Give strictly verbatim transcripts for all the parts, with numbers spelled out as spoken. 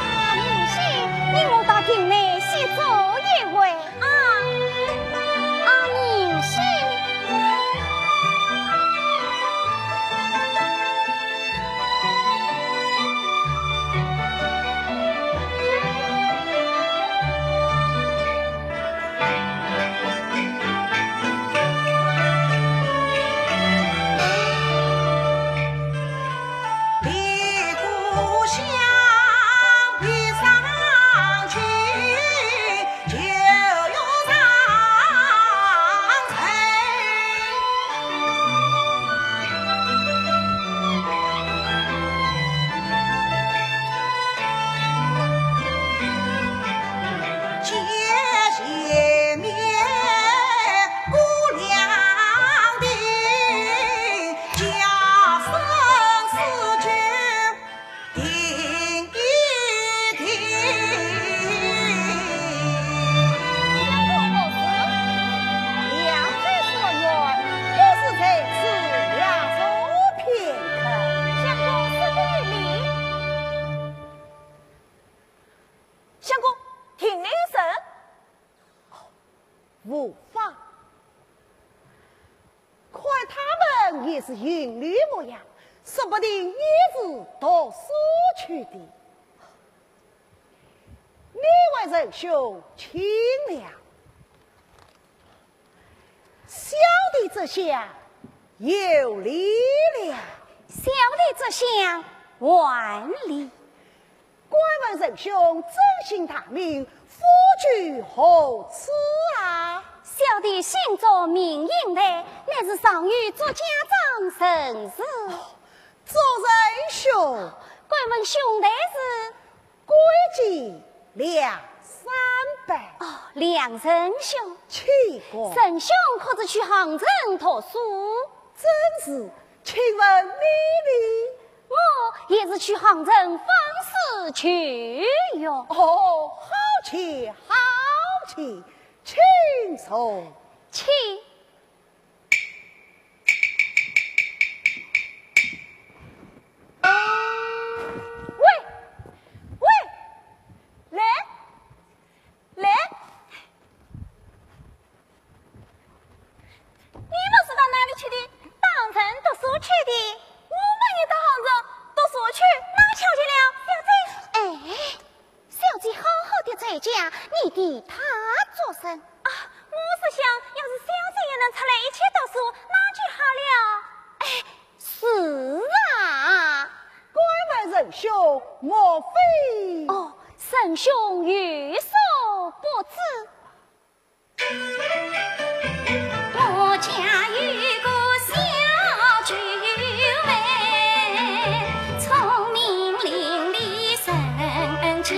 阿明兄，你我到厅内歇坐一会。啊，阿明兄。相公，听令人。哦，无妨。看他们也是行礼模样，说不定也是读书去的。哪位仁兄请了？这下有礼了。小弟这厢还礼。敢问仁兄尊姓大名，府居何处啊？小弟姓祝名应台，乃是上元祝家庄人氏。祝仁兄。敢问兄台是？ 贵贱两三拜。哦，梁仁兄。岂敢。仁兄可知去杭州读书？正是，请问你呢？我也是去杭州访师求学。哦，好极，好极，请坐。请。 喂，喂，来，来，你们是到哪里去的？到杭州读书去的。我们也到杭州读书去，哪巧见了？小姐。哎，小姐好好的在家，你替她做甚？啊，我是想，要是小姐也能出来一起读书，那就好了。哎， 是啊。敢问仁兄，莫非？哦，仁兄有所不知。我家有个小九妹，聪明伶俐，神经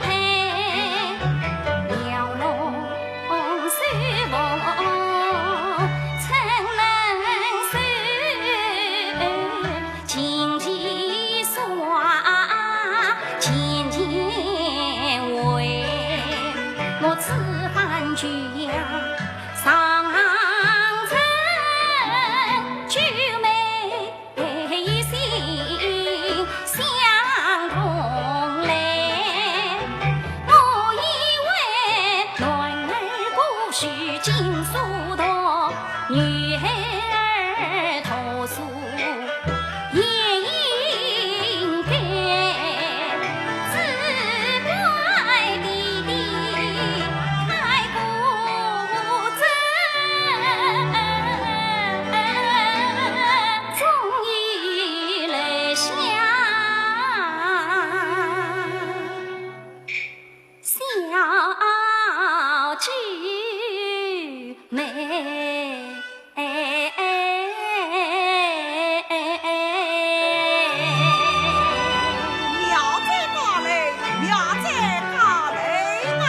配，要弄 红手捧春门手，琴棋耍，琴棋会，我此番就要上阵，九妹 心相通来。我以为男儿不许进书堂，女孩儿读书也应该，只怪弟弟太固执。 终于来相小姐妹。妙哉高楼，妙哉高楼啊！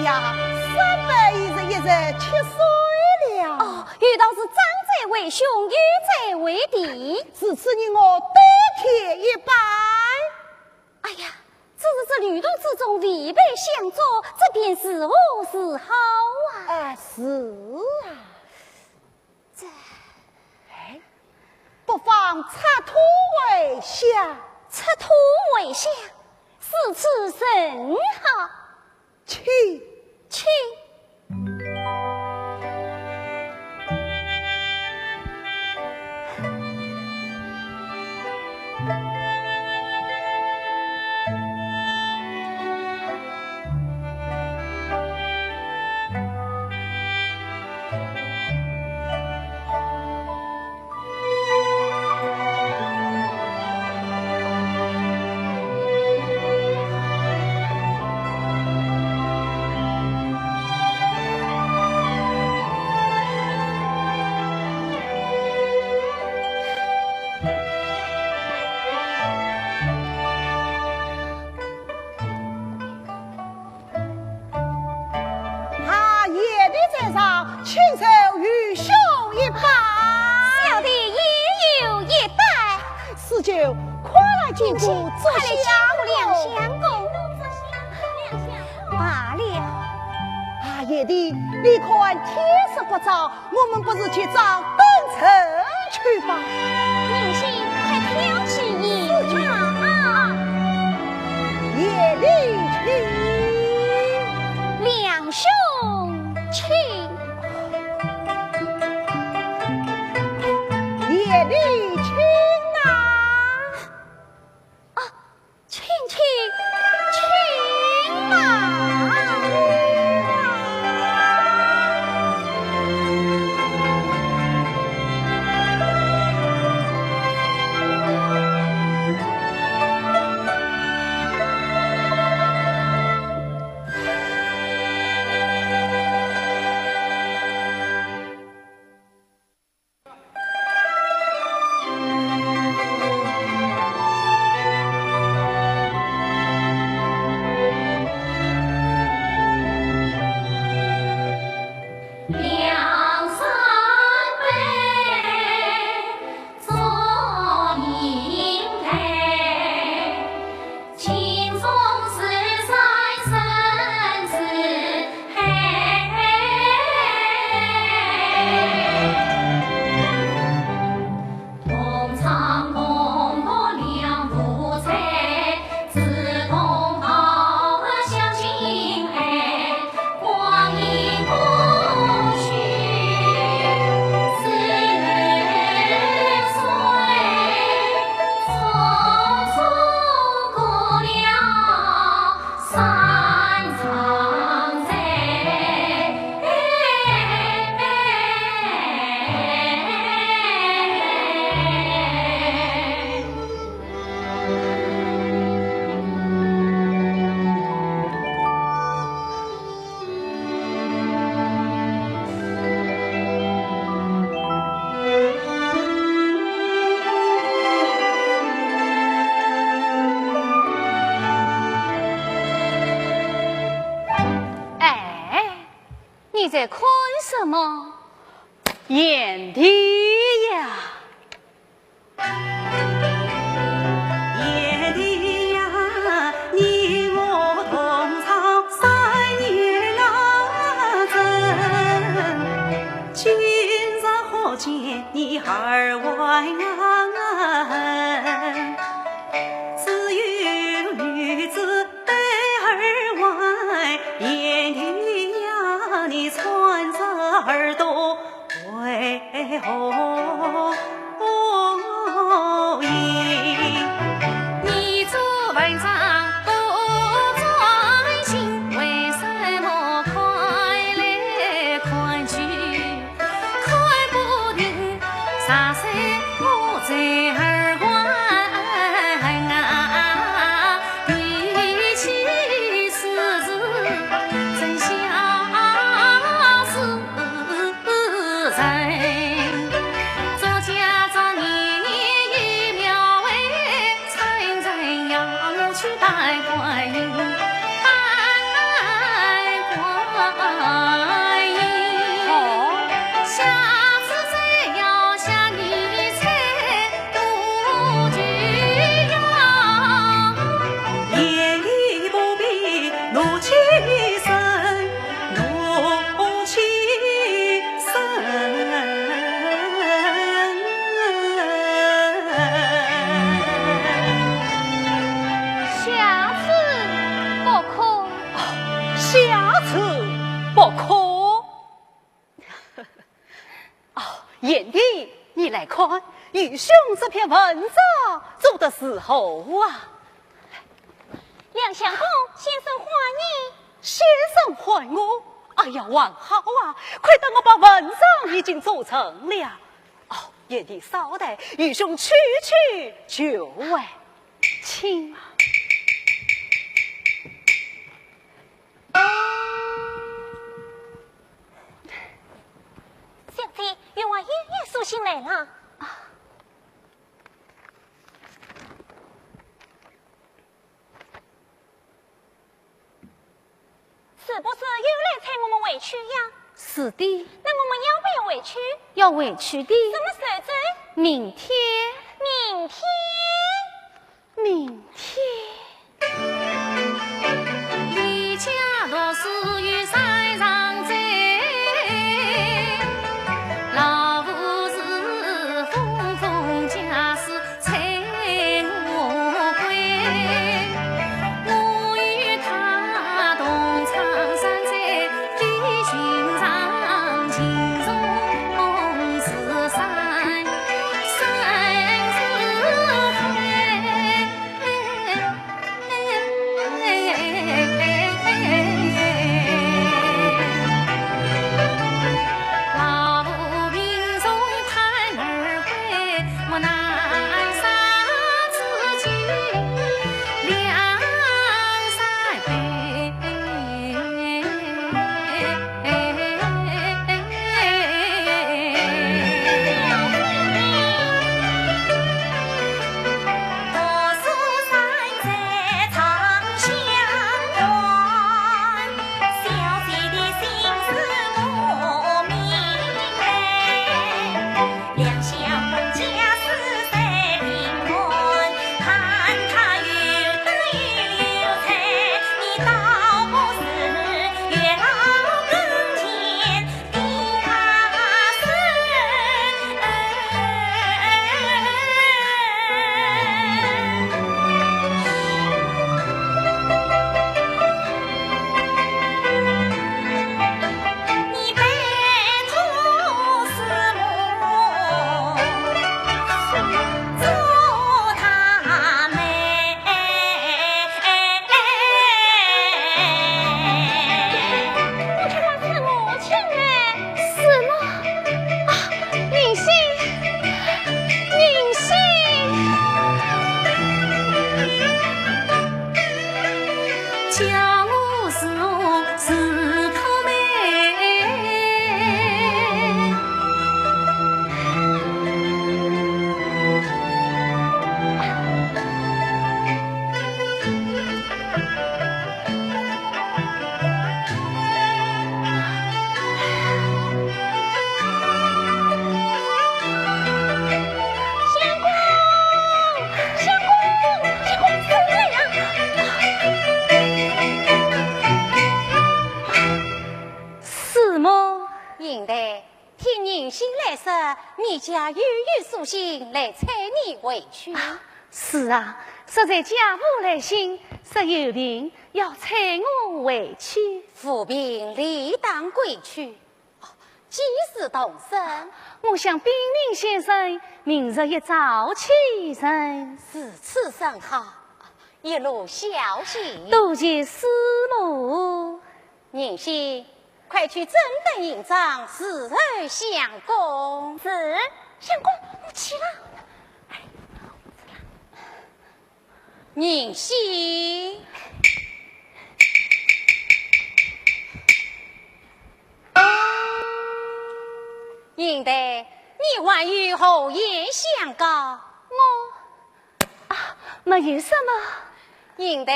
呀，三百一十一日七岁了。哦，有道是长者为兄，幼者为弟。如此你我倒添一拜。哎呀，只是这旅途之中未备香烛，这便如何是好啊？啊，是啊。这……哎，不妨拆土为香。拆土为香，如此甚好。 请，请。 啊，贤弟在上，请受愚兄一拜。小弟也有一拜。四舅，快来见过，快来见过两相公。罢了。啊，贤弟，你看天色不早， 我们不如去找灯城去吧。您先快挑起衣裳啊。贤弟请。两兄请。贤弟请啊。 啊，请，请，请吧。哎，你在看什么？贤弟呀！ 贤弟呀，你我同窗三年啊，怎今日可见你二外恩？只有女子对二外，贤弟呀，你穿着耳朵 为何应？你做文章不专心，为什么看来看去看不定？啥事我在二外啊？与其是真相是 人。昨天此不可。哦，贤弟，你来看，愚兄这篇文章做得如何啊？梁相公，先生唤你。先生唤我？哎呀，还好啊，亏得我把文章已经做成了。哦，贤弟稍待，愚兄去去就回。请。 小姐，员外又有书信来了。是不是又来催我们回去呀？是的。那我们要不要回去？要回去的。什么时候走？明天。明天？ 明天。我去把师母请来。师母？啊，宁信，宁信。相公，相公，相公，怎么了呀？师母。贤弟，听宁信来说，你家又有书信来催你回去。啊，是啊，说在家父来信，说有病要催我回去。父病理当归去。 几时动身？我想禀明先生，明日一早启程。如此甚好，一路小心。多谢师母。宁信，快去整顿行装，伺候相公。是，相公，我去了。哎，宁信。 贤弟，你还有何言相告？我……啊，没有什么。贤弟，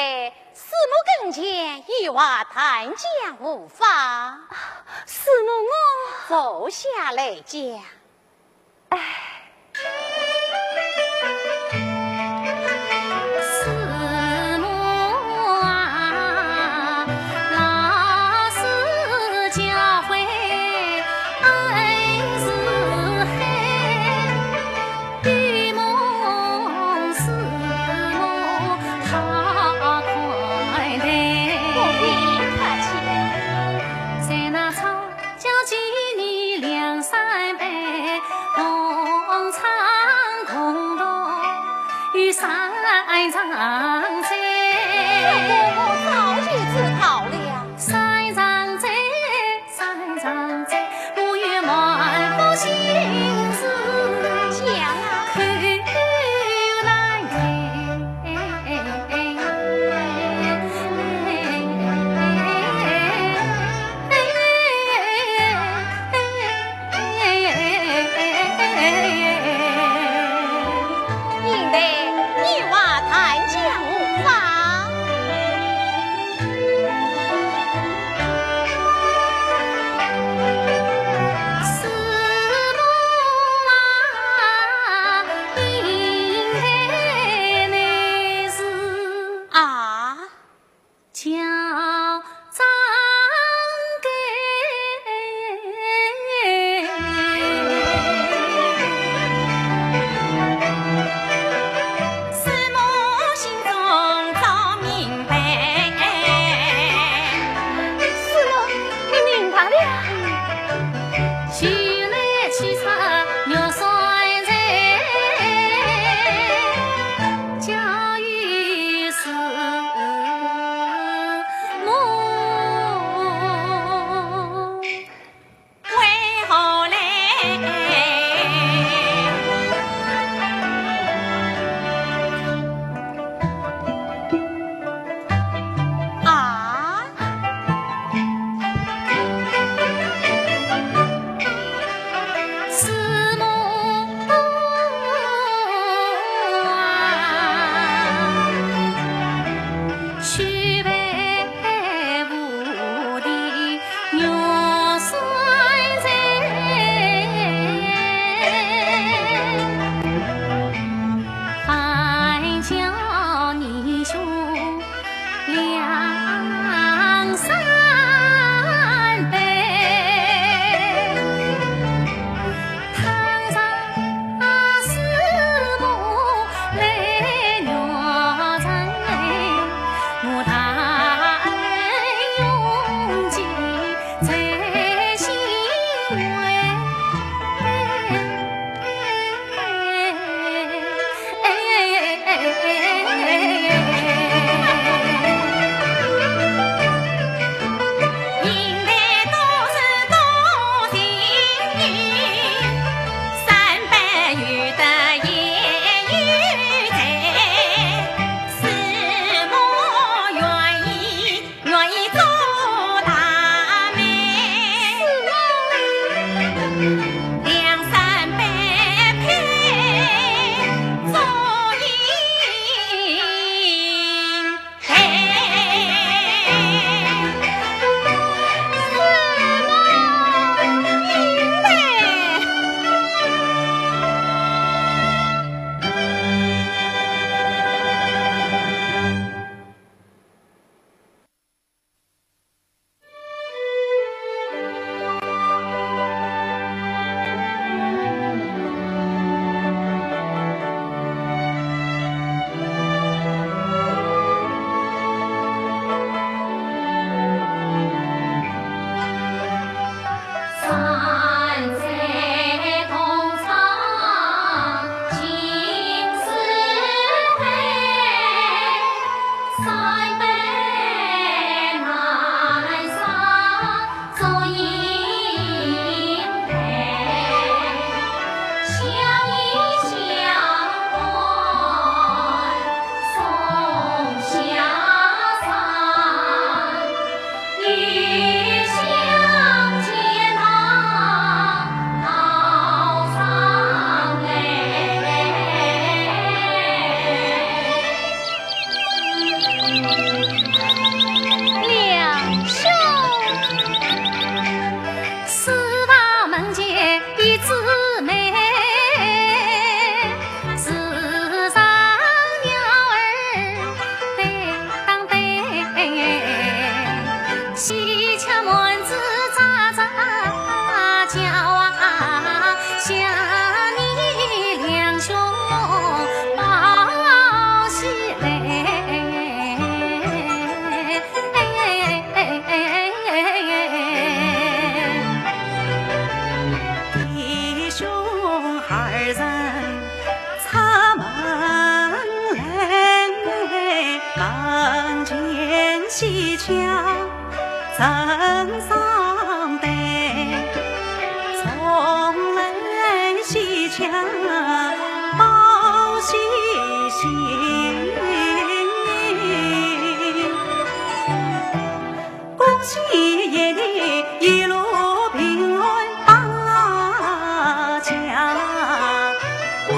师母跟前有话但讲无妨。啊，师母，我……坐下来讲。 不必客气。吃丸子喳喳叫啊，想你两兄抱起来。弟兄二人 出门来，门前喜鹊成双对，送来喜鹊报喜讯。 恭喜爷你一路平安到家归。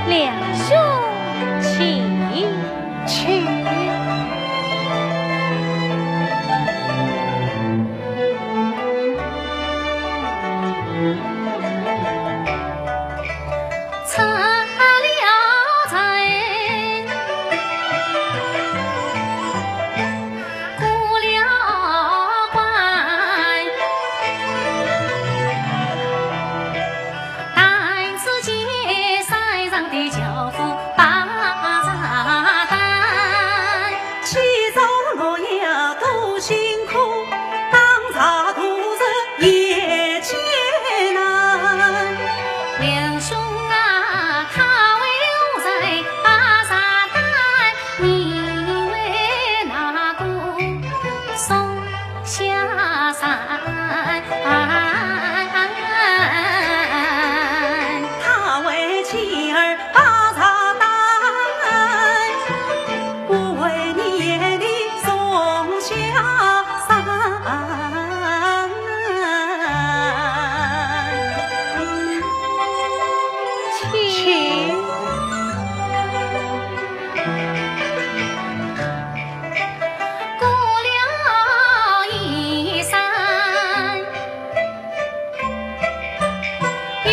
梁兄，请。请。 出了城，过了关，弹指间山上的樵夫把茶担。起早落夜多辛苦，打柴度日 也艰难。梁兄啊，他为何在巴扎担？你为哪个送下山？他为妻儿巴扎担， 我为你也的松下山。请。过了一山， 一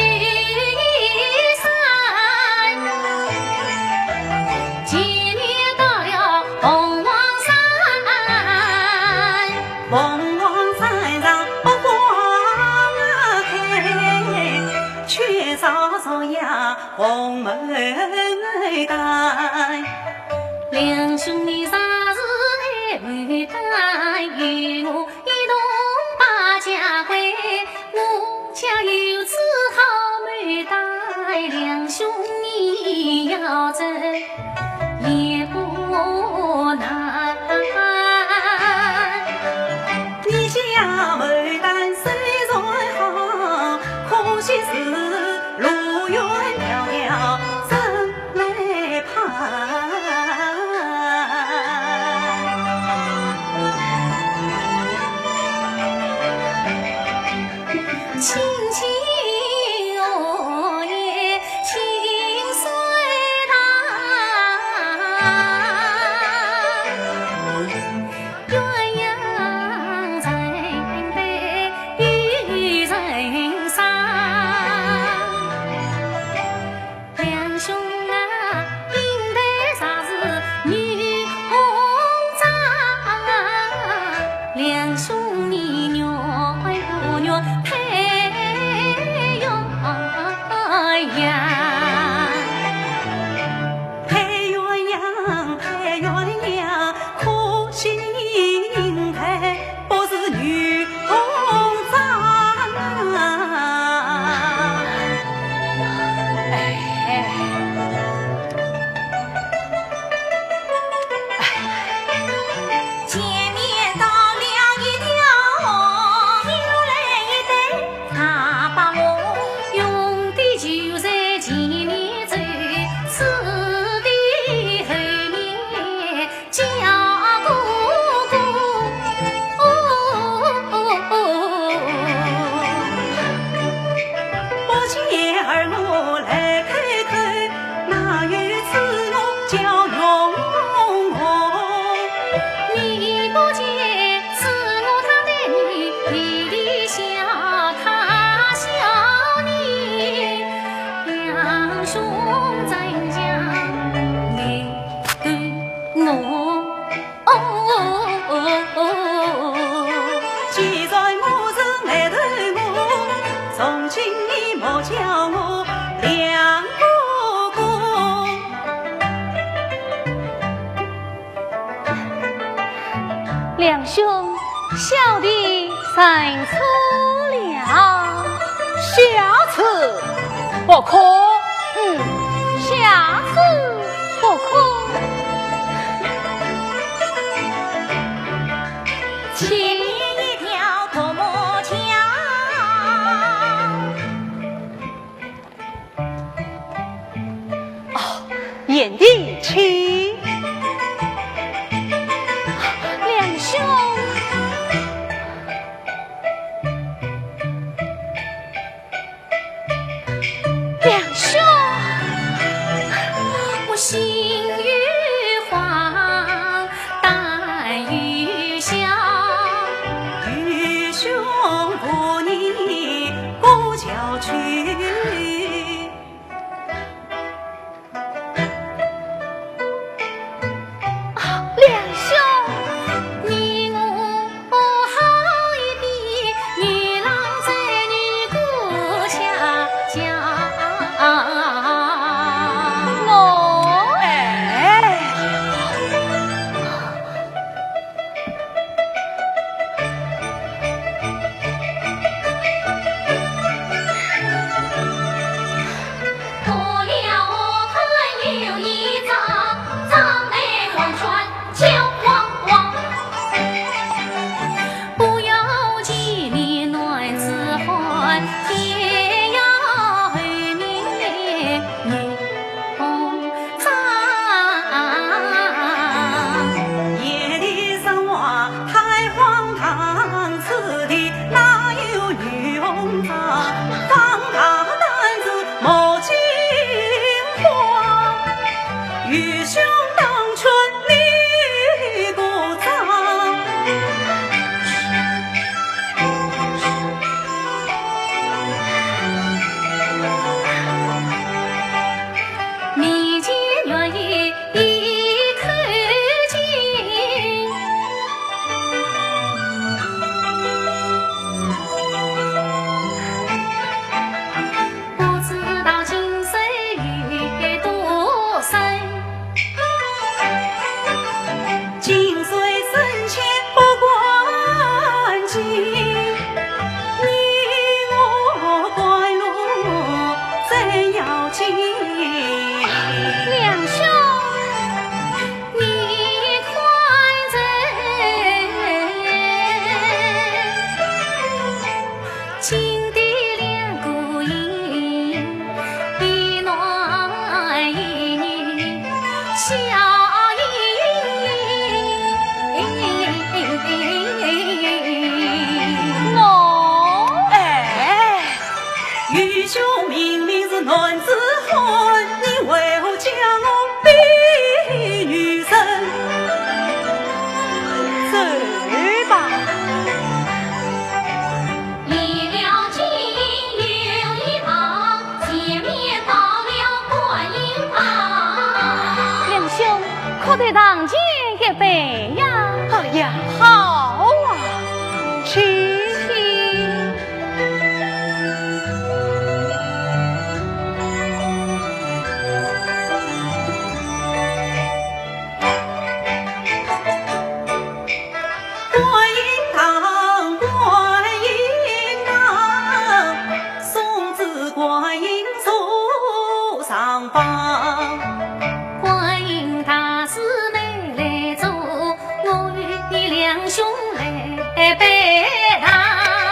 山，前面到了凤凰山。凤凰山上百花开，缺少朝阳红牡丹。梁兄你若是爱牡丹，与我 一同把家归，我家有枝好牡丹，梁兄你要走也不难。你家牡丹虽然好，可惜是路远迢迢 来盼。青青河沿青水潭。梁兄，小弟认错了。下次不可。嗯，下次不可。千里一条独木桥。哦，贤弟请。梁兄，梁兄。我心有慌，胆有小。愚兄不念过桥去。 梁兄，你我好一比，女郎在女过桥。喏，哎。 梁兄。 喏，哎。 愚兄明明是男子汉，你为何叫我比女人？走吧。 梁兄，可得上前一拜呀。哎呀，好啊，请。请。 观音堂，观音堂，送子观音坐上方。观音大士慢来坐，我与梁兄来拜堂。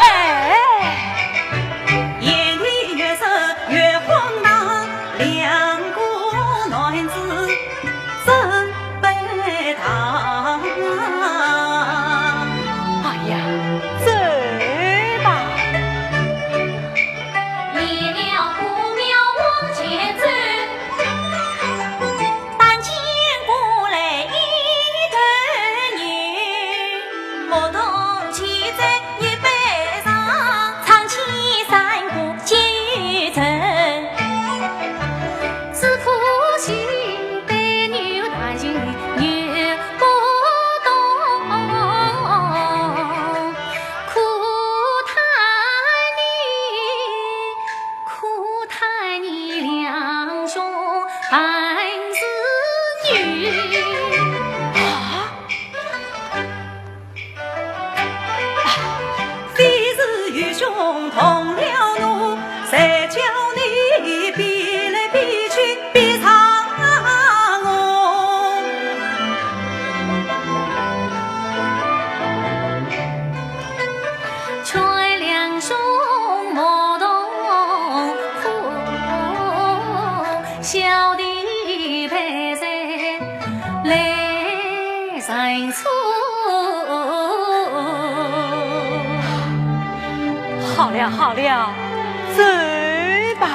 哎。贤弟月色月荒唐，两个男子 真悲痛。哎呀，走吧。离了古庙往前走，但见过来一头牛，牧童骑在 一背上，唱起山歌皆有真。只可惜背牛踏进好了好了，走吧。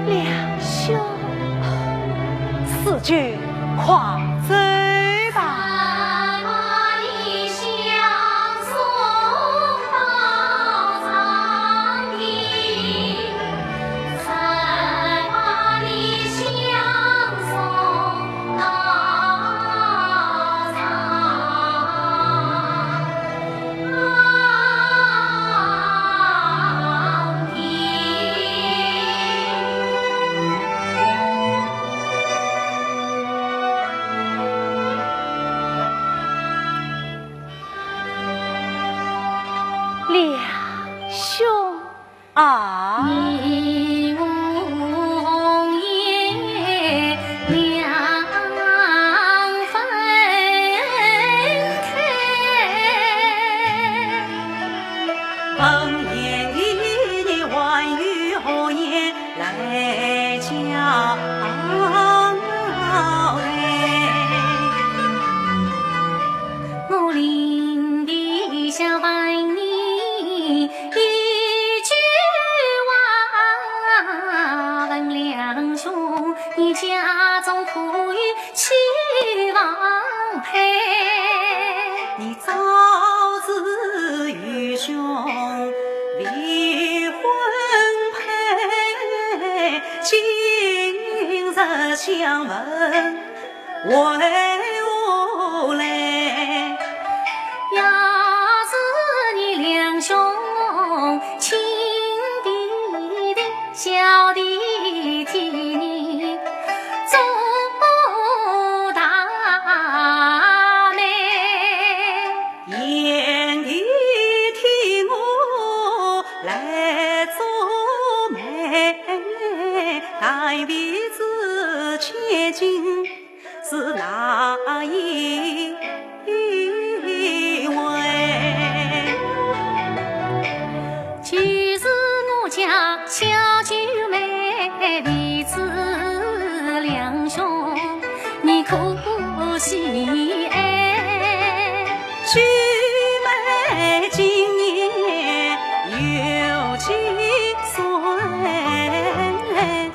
梁兄，四舅，快走吧。梁兄。 啊。你早知愚兄未婚配，今日相问 为何来？要是你梁兄亲弟弟，小弟替你做大媒。贤弟替我来做媒，但未知千金 是哪一位？就是我家小九妹，未知梁兄你可喜爱？ 九妹今年有几岁？她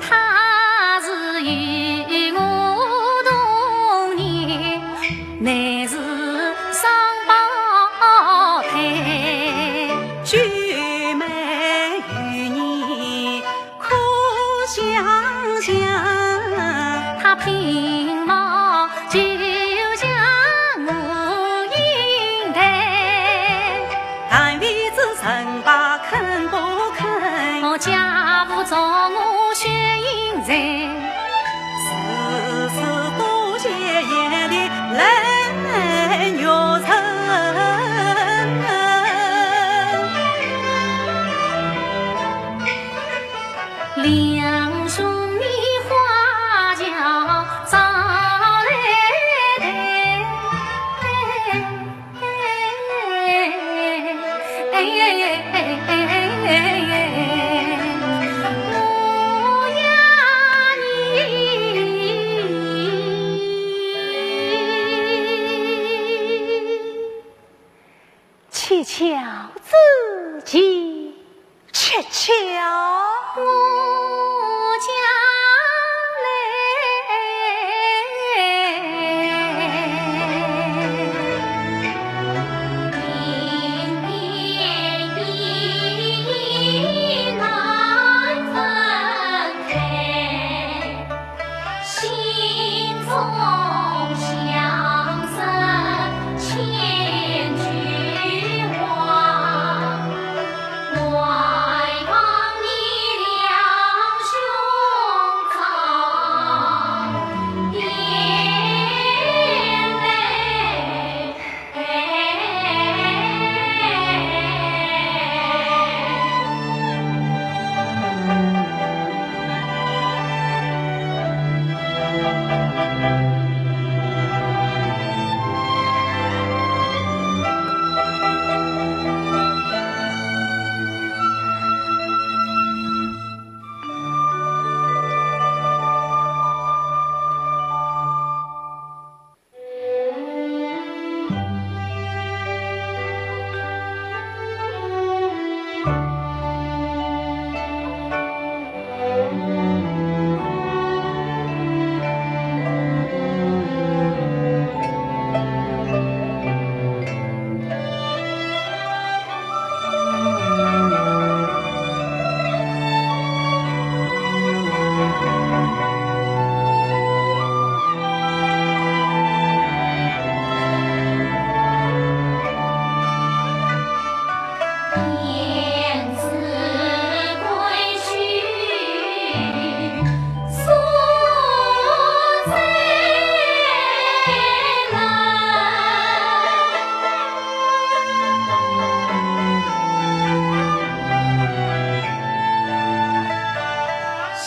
是与我同年，乃是双胞胎。九妹与你 可相像。她品貌就像我英台，但未知陈伯肯不肯，我家父照我选英才，时时多谢贤弟来育成。 梁兄你花轿早来抬，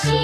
三伯，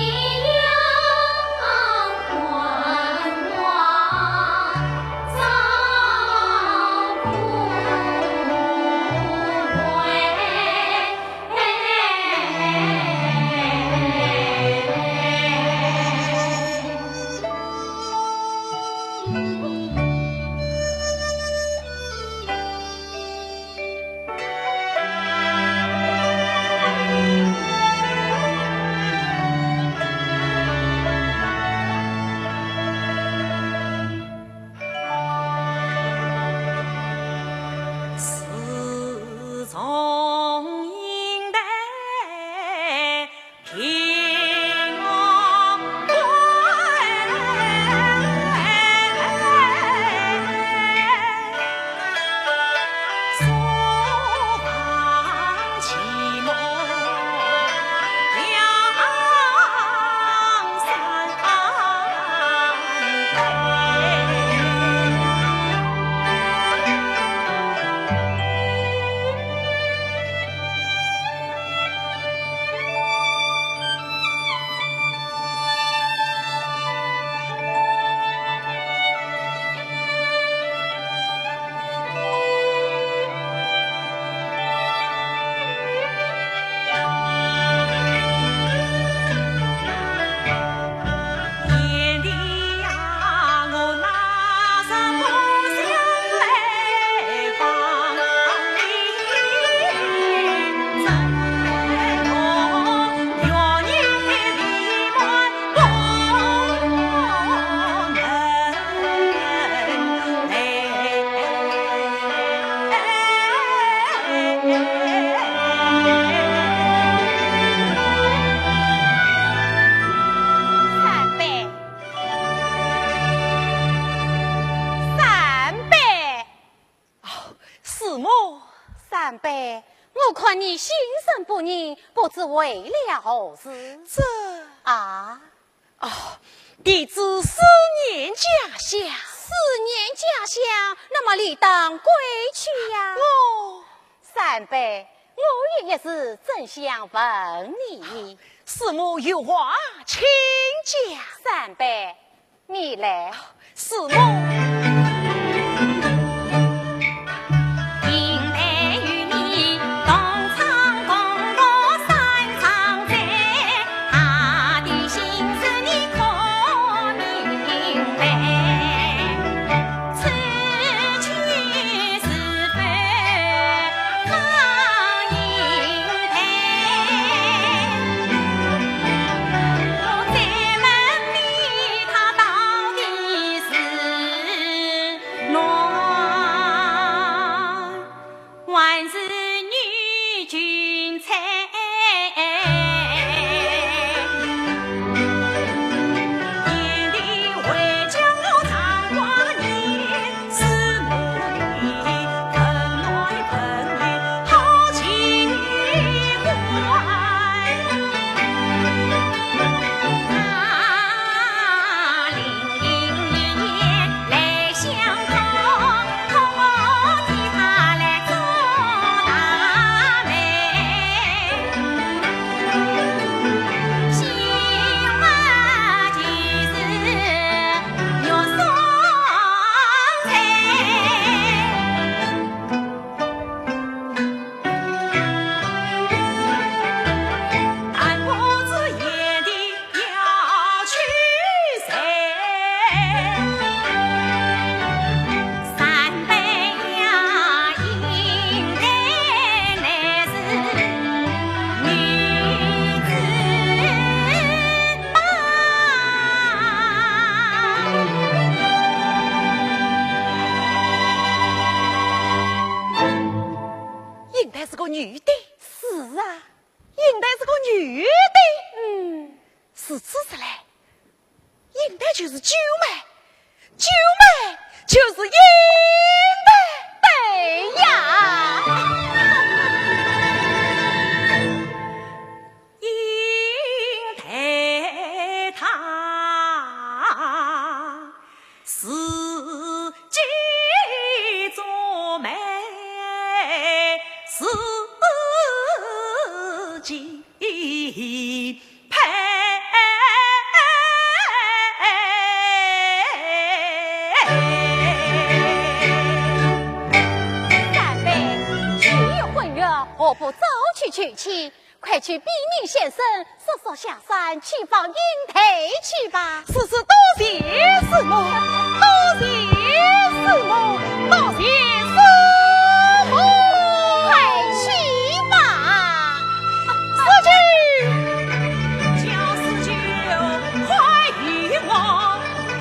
三伯。哦，师母。三伯，我看你心神不宁，不知为了何事？这……啊？哦，弟子思念家乡。思念家乡，那么理当归去呀。我……三伯，我有一事正想问你。师母有话请讲。三伯， 你来。师母。应该是个女的。是啊，应该是个女的。嗯。如此说来，应该就是九妹，九妹就是英台。对呀。有请，快去禀明先生，速速下山去访英台去吧。是，是，多谢师母，多谢师母，多谢师母。快去吧。师舅，叫师舅快与我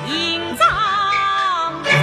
迎上山。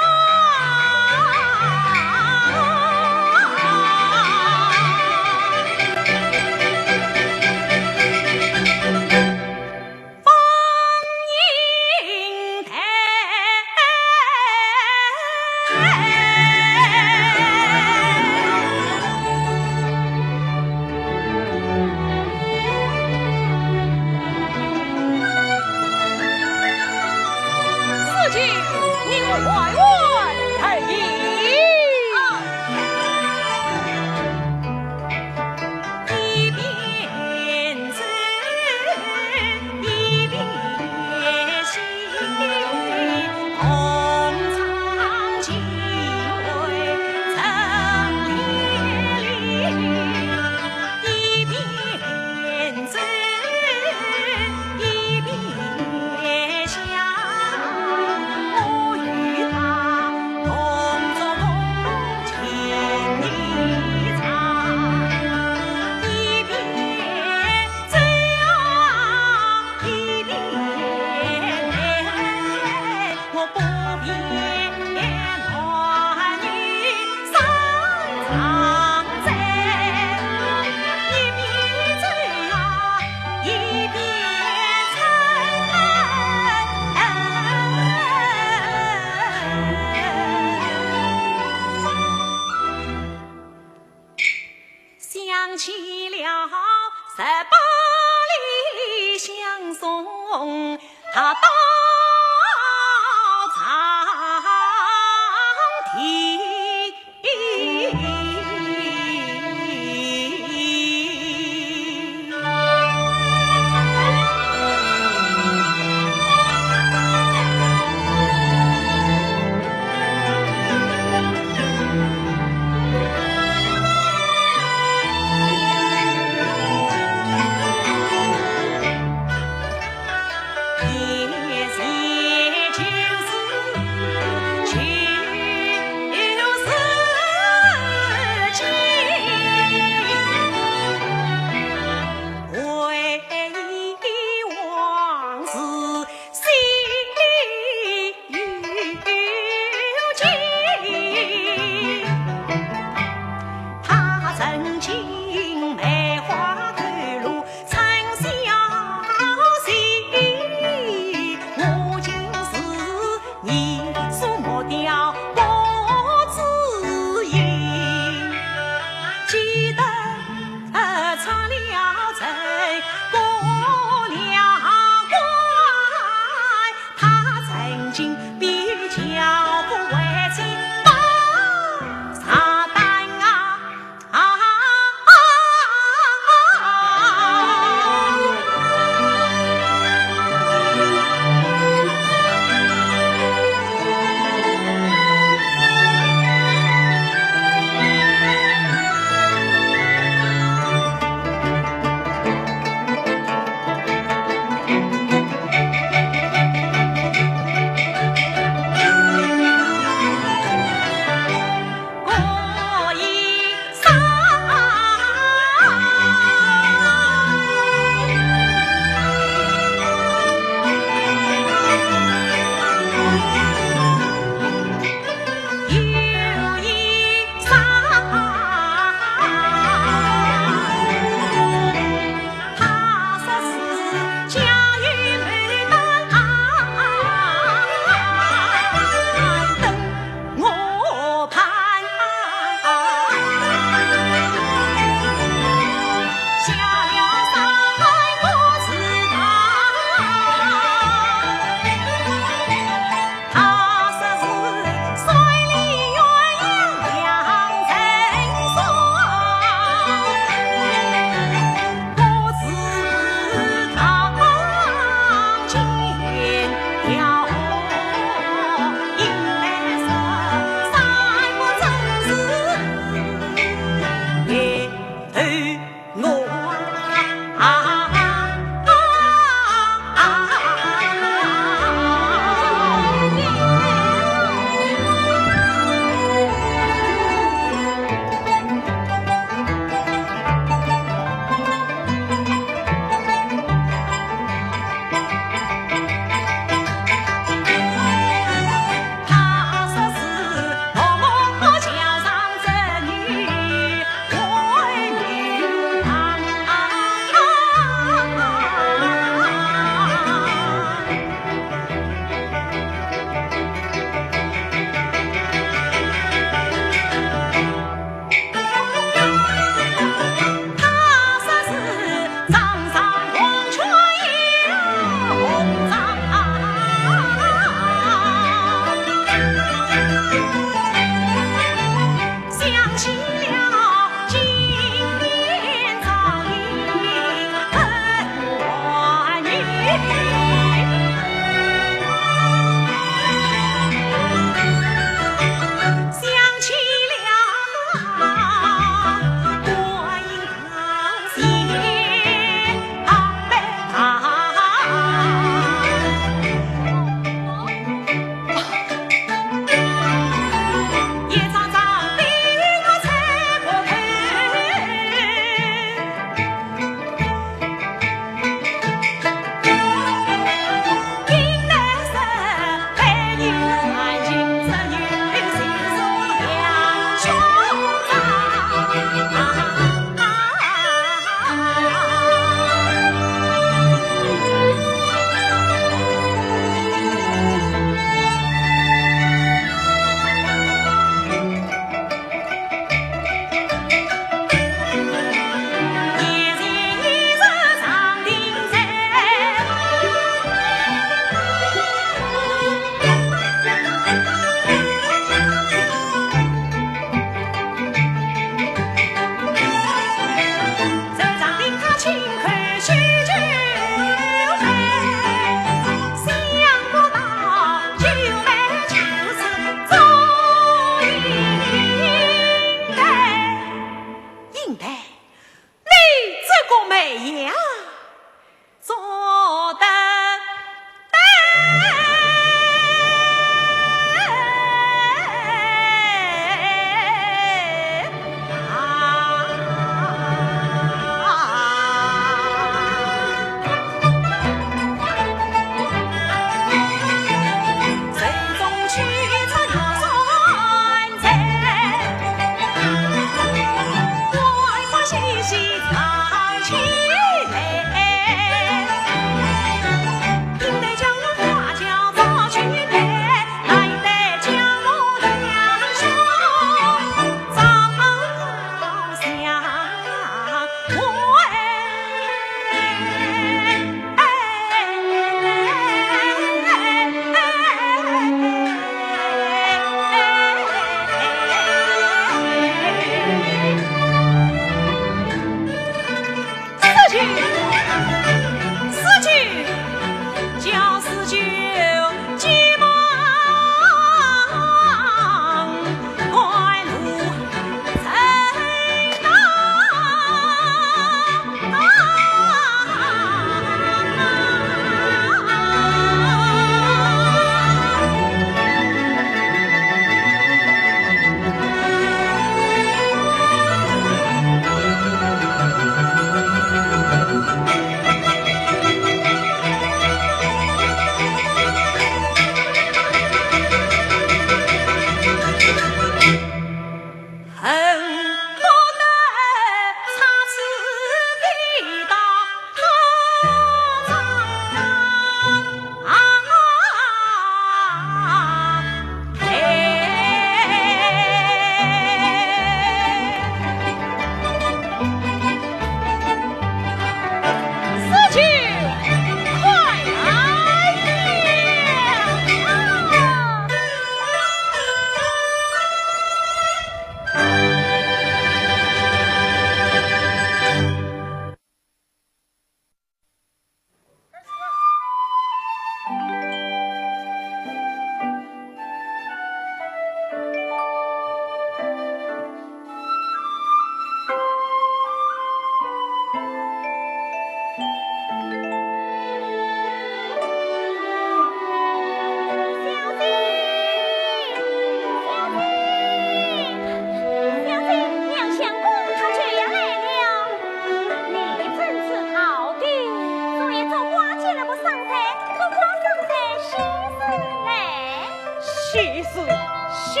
喜事，喜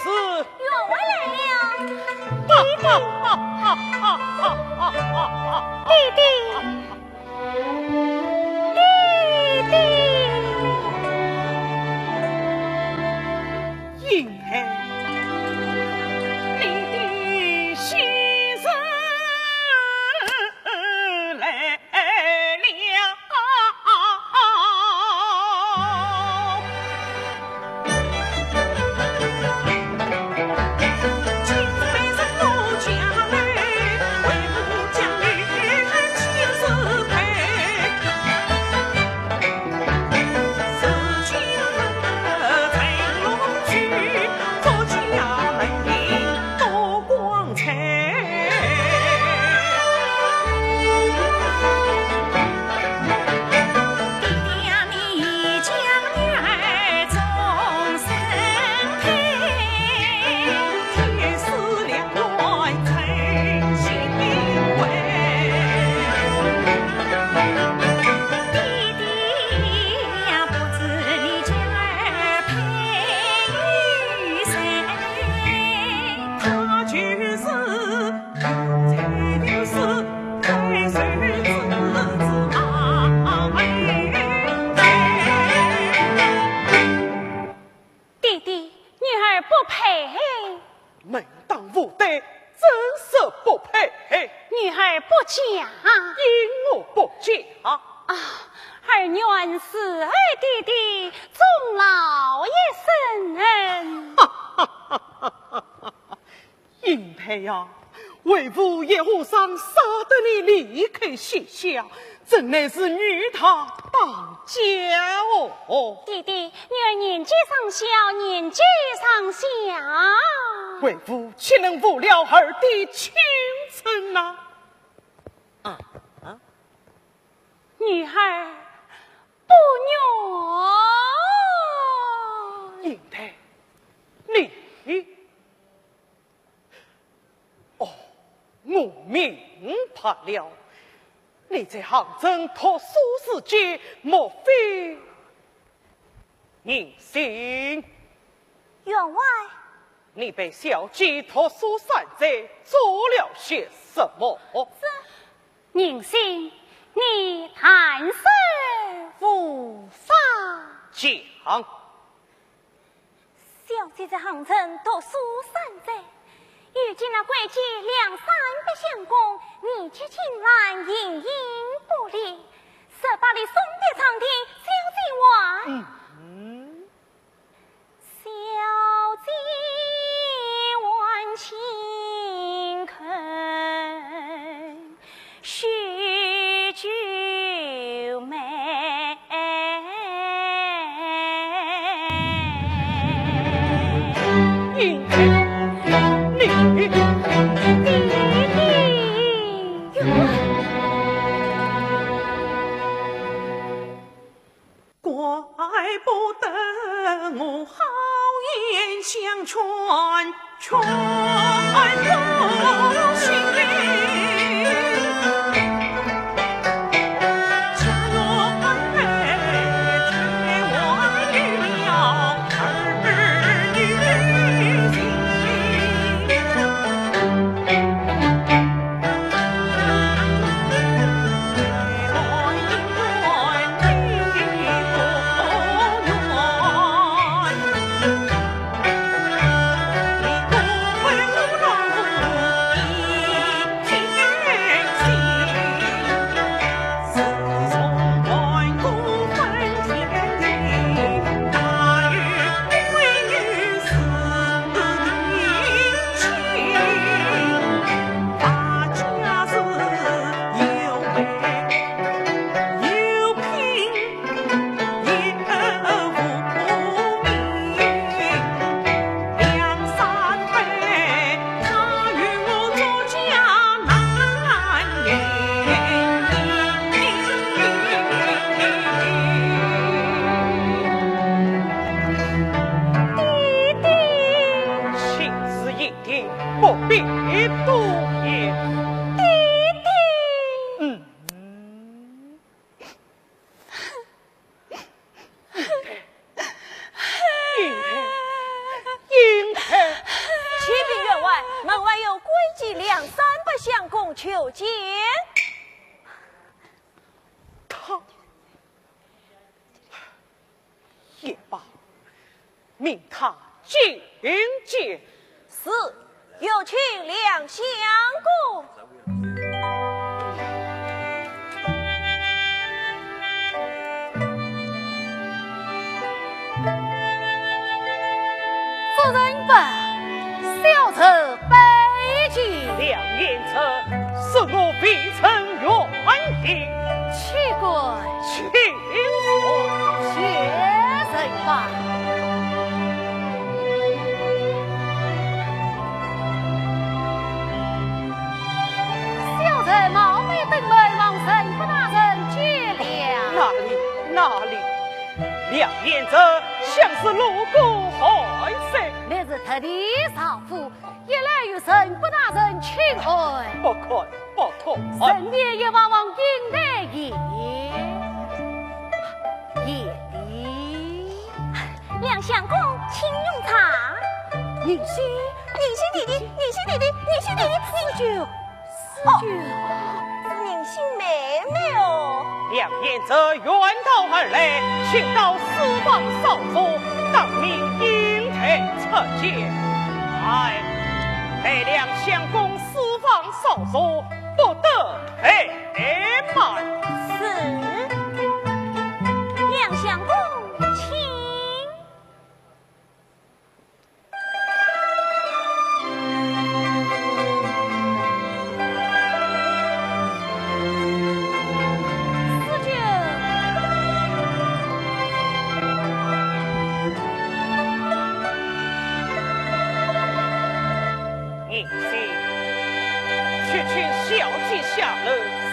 事！员外来了。哈哈哈哈哈哈哈哈哈！弟弟，弟弟。云儿，你的喜事来了。弟弟，女儿不配。门当户对，怎说不配？女儿不嫁。因我不嫁。啊，儿愿慈爱弟弟，忠老爷圣恩。云台呀，为父一和尚舍得你离开西厢，真乃是与他当家哦。弟弟，女儿年纪尚小，年纪尚小。为父岂能误了儿的青春呐？啊，啊。女儿不愿。云台，你，哦，我明白了。你在杭州读书时节，莫非 人心。员外。你陪小姐读书三载，做了些什么？是。人心，你谈笑无妨。讲。小姐在杭州读书三载， 遇见那贵贱梁山伯相公，义结金兰，形影不离，十八里送别长亭，小姐还。嗯。小姐还轻叩 许久没。云儿，你，你，怪不得我好言相劝，劝不醒。梁山伯相公求见。他也罢，命他进见。是，有请梁相公。 夫人不，小侄拜见。梁贤侄，恕我未曾远迎。岂敢。请坐。谢人吧。小侄冒昧登门，望陈伯大人见谅。哪里，哪里， 梁贤侄向是路过寒舍。乃是特地上府，一来与陈伯大人请安。不敢，不敢。顺便也望望金台爷、贤弟。梁相公，请用茶。银心，银心弟弟，银心弟弟，银心弟弟，四舅。 四舅。哦，是银心妹妹哦。梁贤侄远道而来，请到书房稍坐，当面金台出见。哎，待梁相公书房稍坐，不得怠慢。是。梁相公，请。 四舅。银心，去请小姐下楼，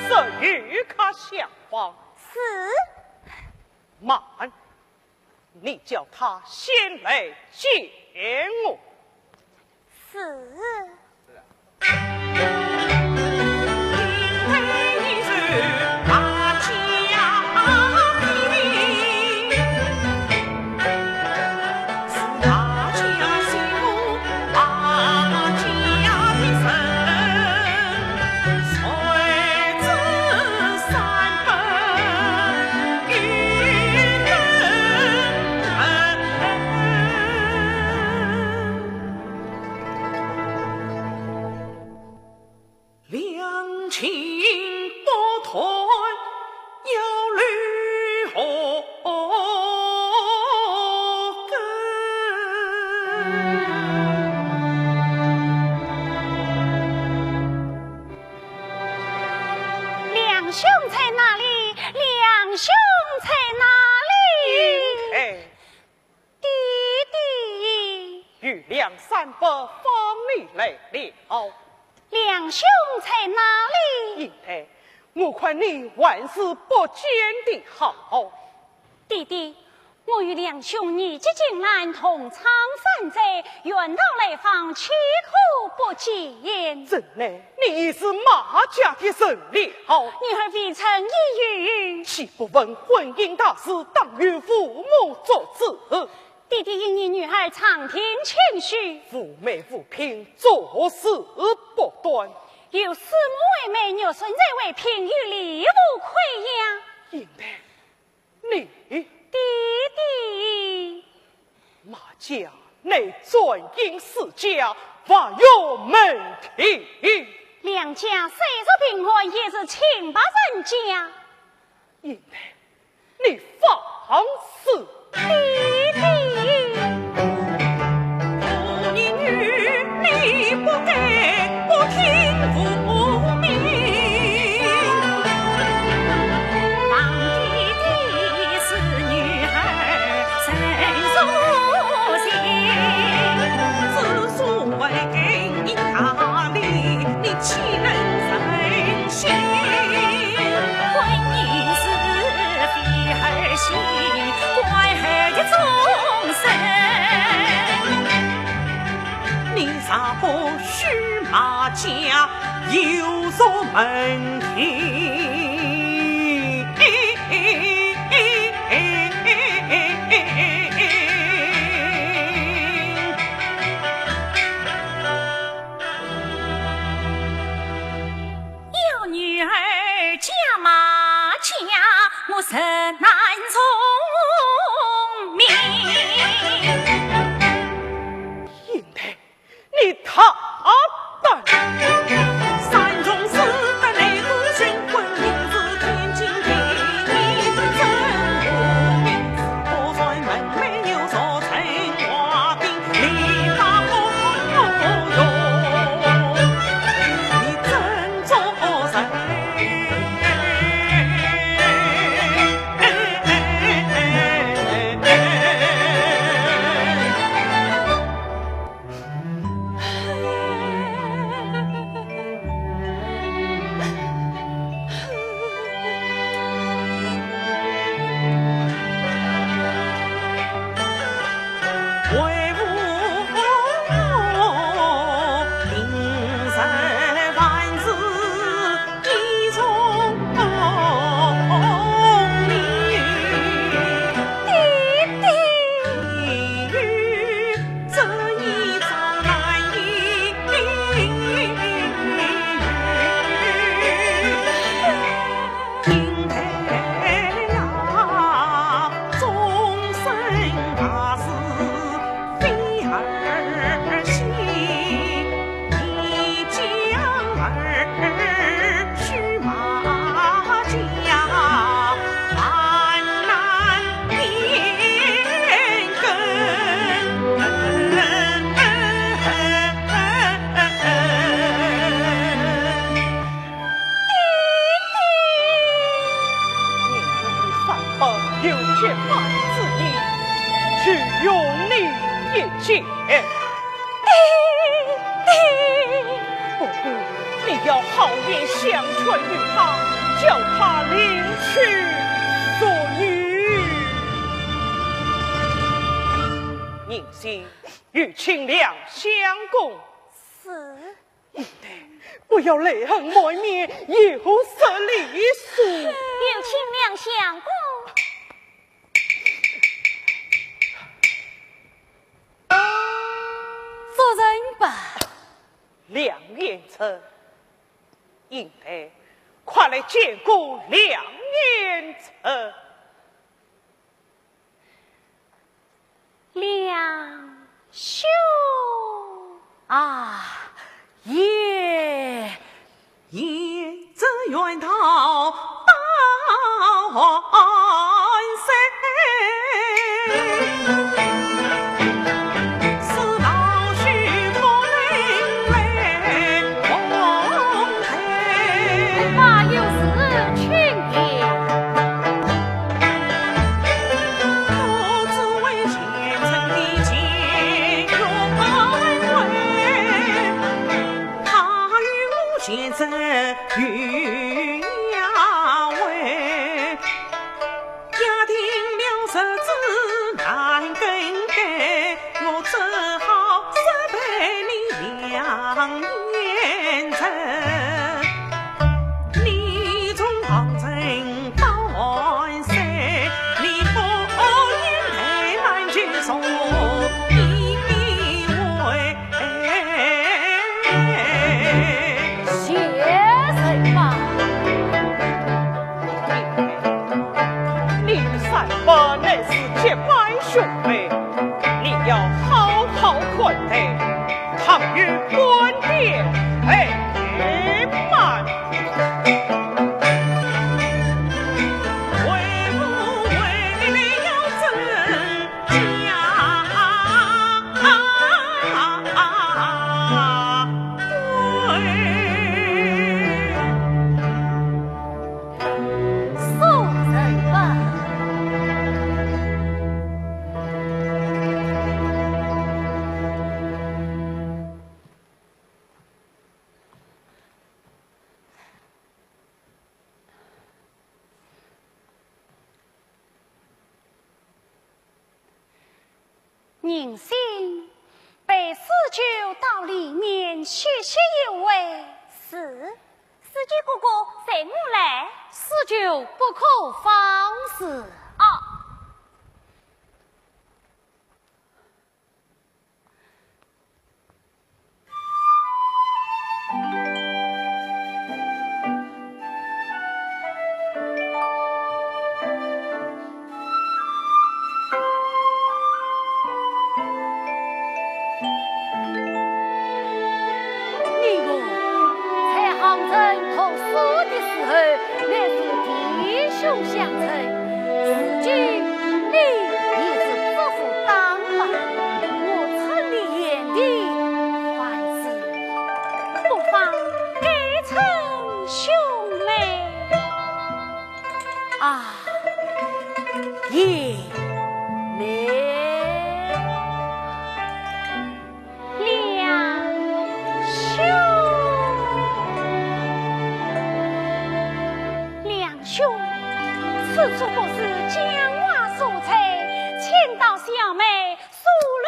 说与客相望。是。慢。 你叫她先来见我。是。梁兄在哪里？梁兄在哪里？哎。弟弟。与梁山伯方才来了。梁兄在哪里？应该，我看你还是不见的好。弟弟， 我与梁兄年纪近老，同窗三载，远道来访，岂可不见？怎奈你已是马家的人了。女儿未曾意欲。岂不问婚姻大事，当由父母作主？弟弟因你女儿常听清许。父媒父聘，诸事不断。有师母为媒，玉扇才为聘，有理无亏呀。应该 你。弟弟。马家乃簪缨世家，还有门庭。梁家虽是贫寒，也是清白人家。应该你放肆。弟弟。 你若不许马家有所门庭。你与三宝有结拜之意，就容你一见。爹爹，不过你要好言相劝于他，叫他另娶俗女。宁心，与亲两相公。是。 不要泪痕满面，有失礼数。有请两相公。做人吧。梁贤侄，应该快来见过梁贤侄。 梁兄。啊，贤侄。贤侄远道到安西，是道兄不能来奉陪。爸有事请便。 贤侄吧。你与三宝乃是结拜兄妹，你要好好款待，倘有半点怠慢， 宁心，陪四舅到里面歇息一会。是。四舅哥哥，随我来。四舅不可放肆。哦。 你我在杭州读书的时候，乃是弟兄相称，如今你也是祖父当吧。我称你贤弟，还是不妨改称兄妹。啊，贤妹。 梁兄，梁兄，此处不是讲话所在，请到小妹苏楼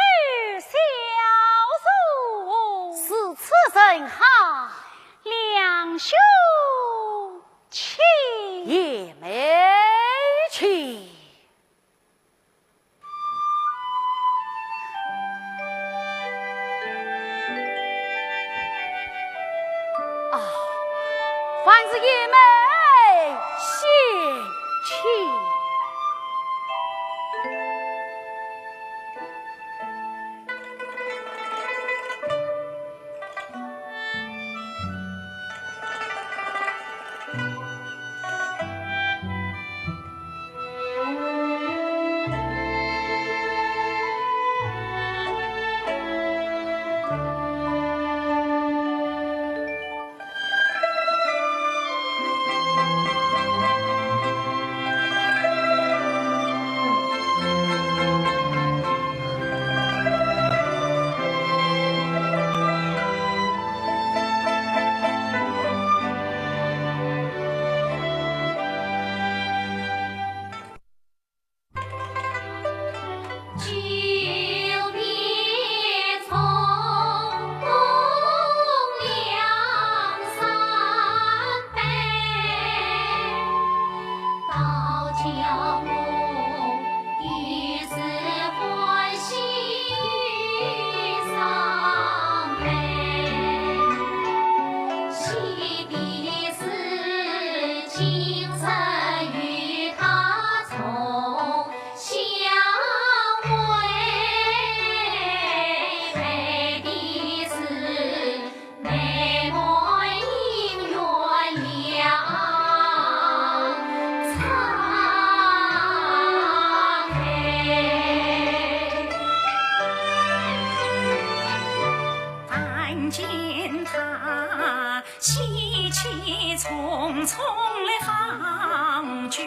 见他喜气冲冲来行九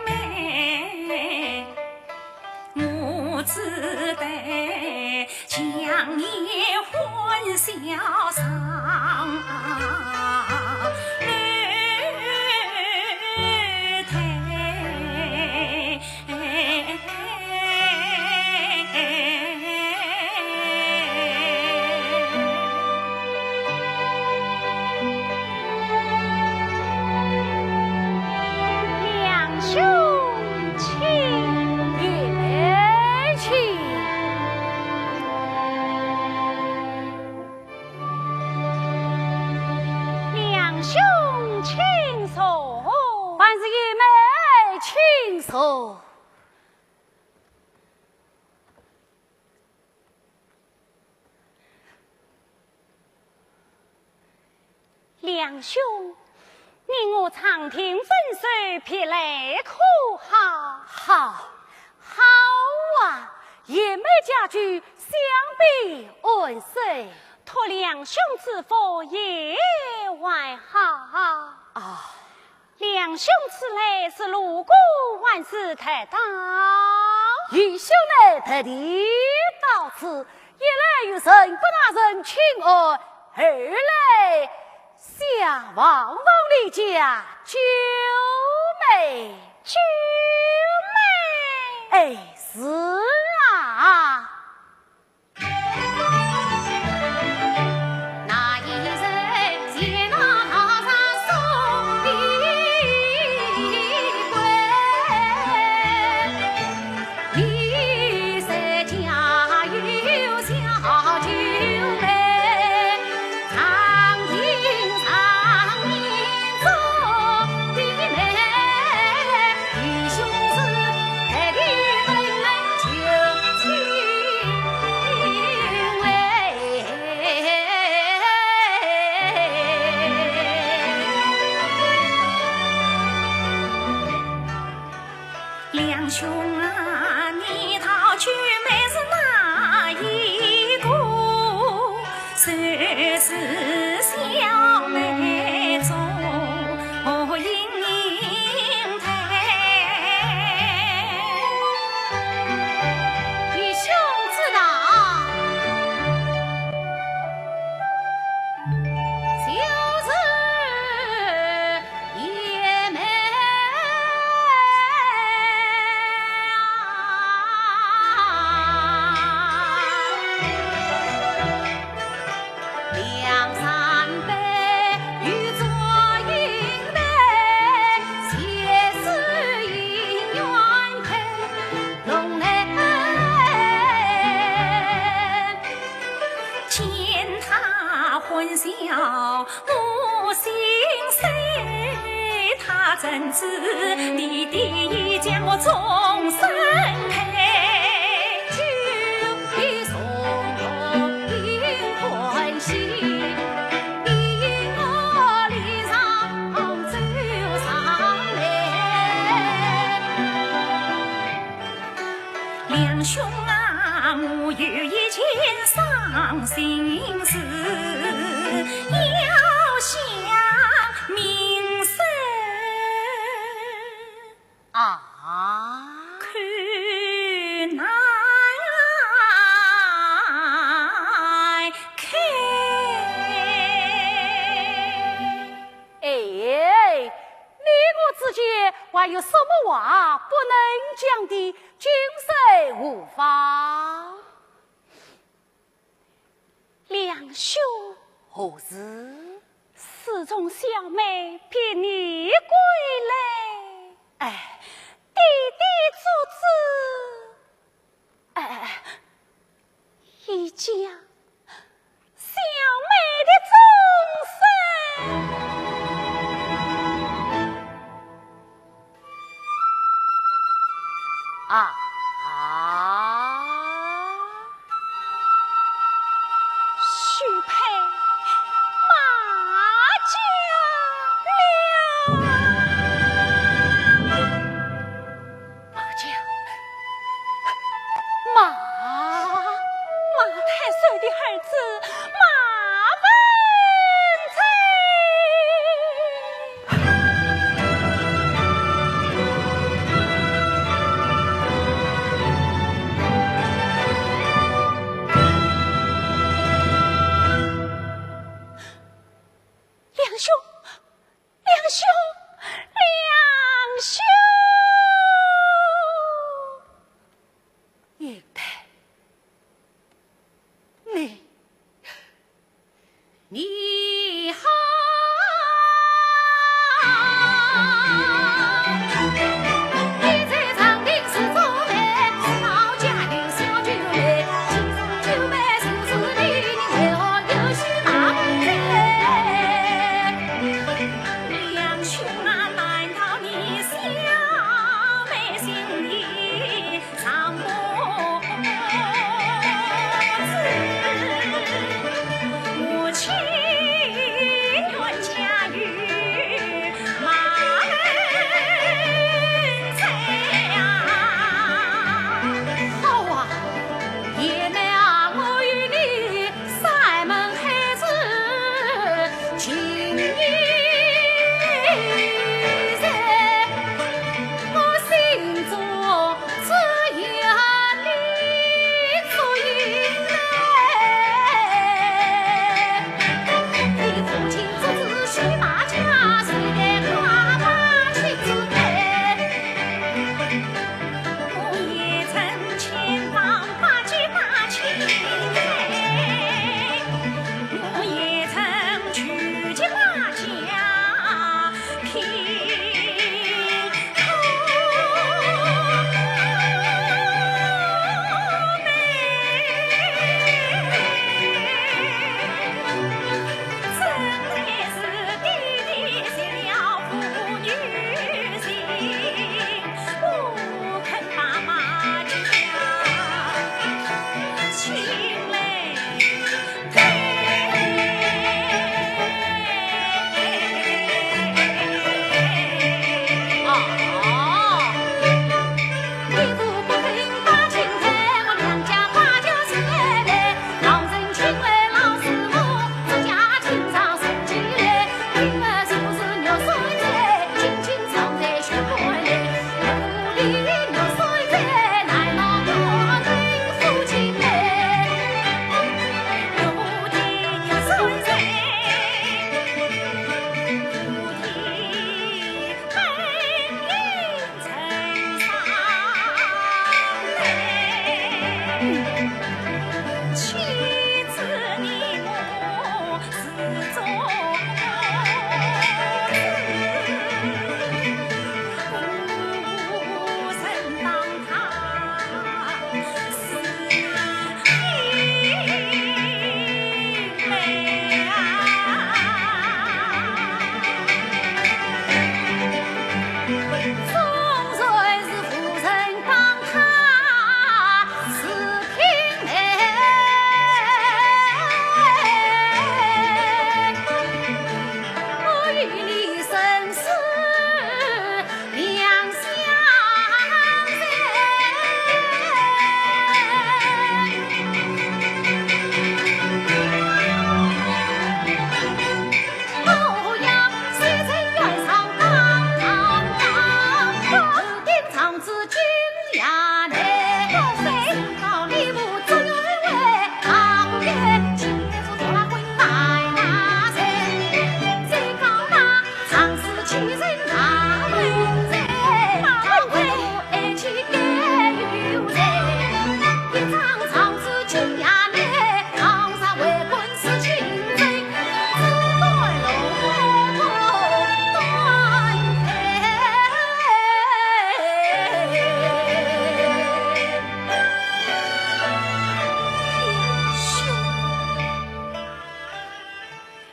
妹，我只得强颜欢笑上楼台。 梁兄请。玉妹请。梁兄请坐。还是玉妹请坐。 梁兄，你我长亭分手，别来可好？好，好啊，贤妹佳句，想必安生。托梁兄之福，也还好。啊， 梁兄此来是路过，还是特到？愚兄乃特地到此，一来与陈国大人请安，二来想望望你家九妹。九妹？哎，是啊。梁兄啊，你道九妹是哪一个？谁是小妹祝英台？愚兄知道，就是 见他欢笑 我心碎，他怎知你的意将我终身配？酒比松柏更欢喜，比我礼上奏上来。 梁兄啊，我有一件伤心事，要向明生啊，叩难开。 哎，你我之间还有什么话不能讲的？今生无妨。梁兄，何事？自从小妹别你归来，哎，爹爹做主，哎， 已将小妹的终身。啊，许配马家了。 马家，马，马太守的你好。你在长亭四周围，四老家有小九妹，其中九妹就是你，为何又许马门在？两兄啊，难道你小妹心意 常不知，母亲冤家与马门在呀。好啊，贤妹啊，我与你 山盟海誓，情义在，我心中只愿你做一人。你父亲做仔许马家，谁待爸爸去之陪。 我也曾千方百计把情开，我也曾求及马家平和。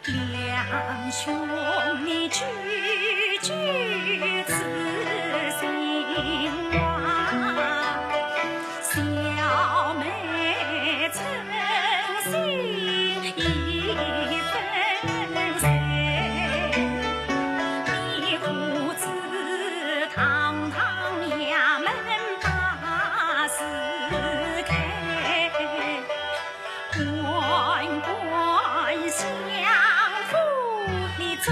两兄弟句句知心话，小妹真心已分谁？你可知堂堂衙门把字开？ 官官相护，你做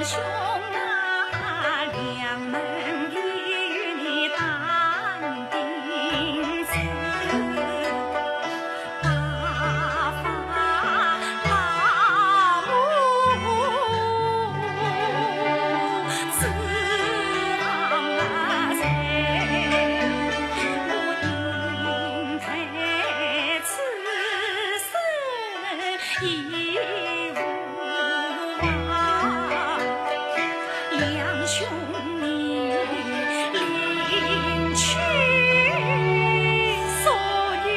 兄啊，两门的与你打定主，把房把屋置办在，我应待此生 已无望，两兄你另娶素女。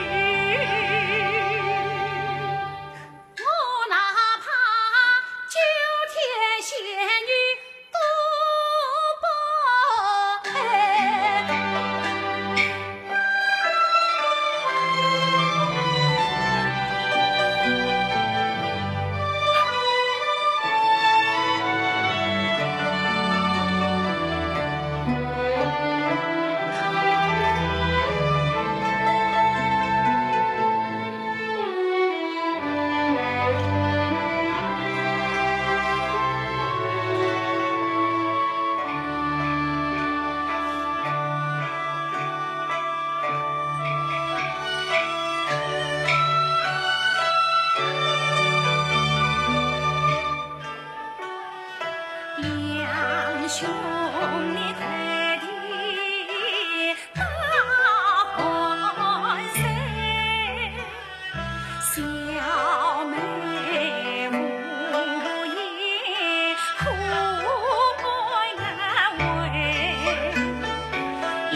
我哪怕九天仙女 都不配。两兄弟，大汗水，小妹无言，苦不安慰。两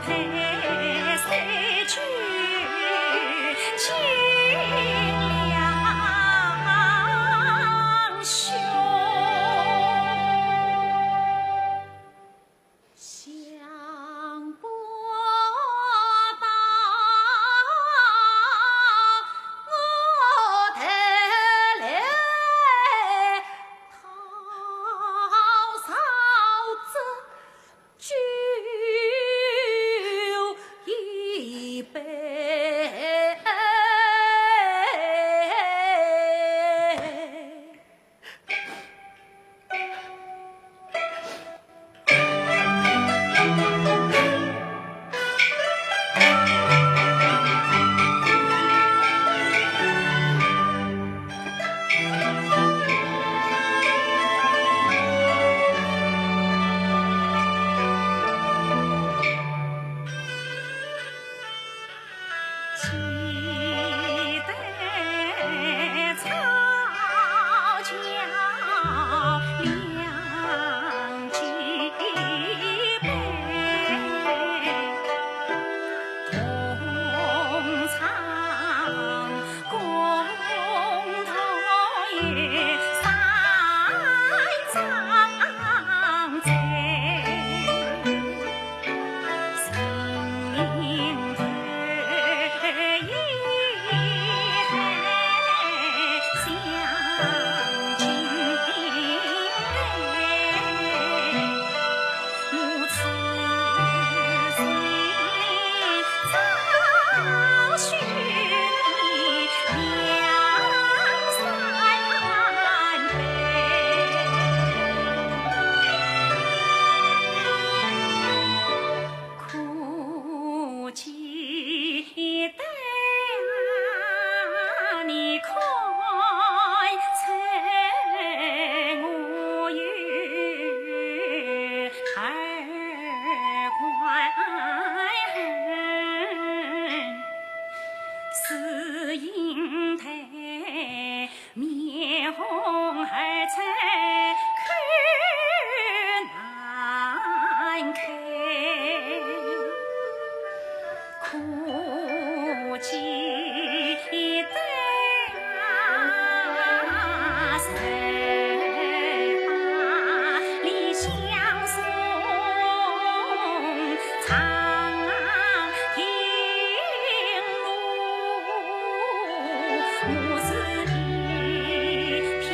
陪谁去见两兄？ 想不到我得来讨嫂子酒一杯。可见得你看在我有二官，是应待 面红耳赤口难开，可见得啊，谁把你相送 长亭路，我是一片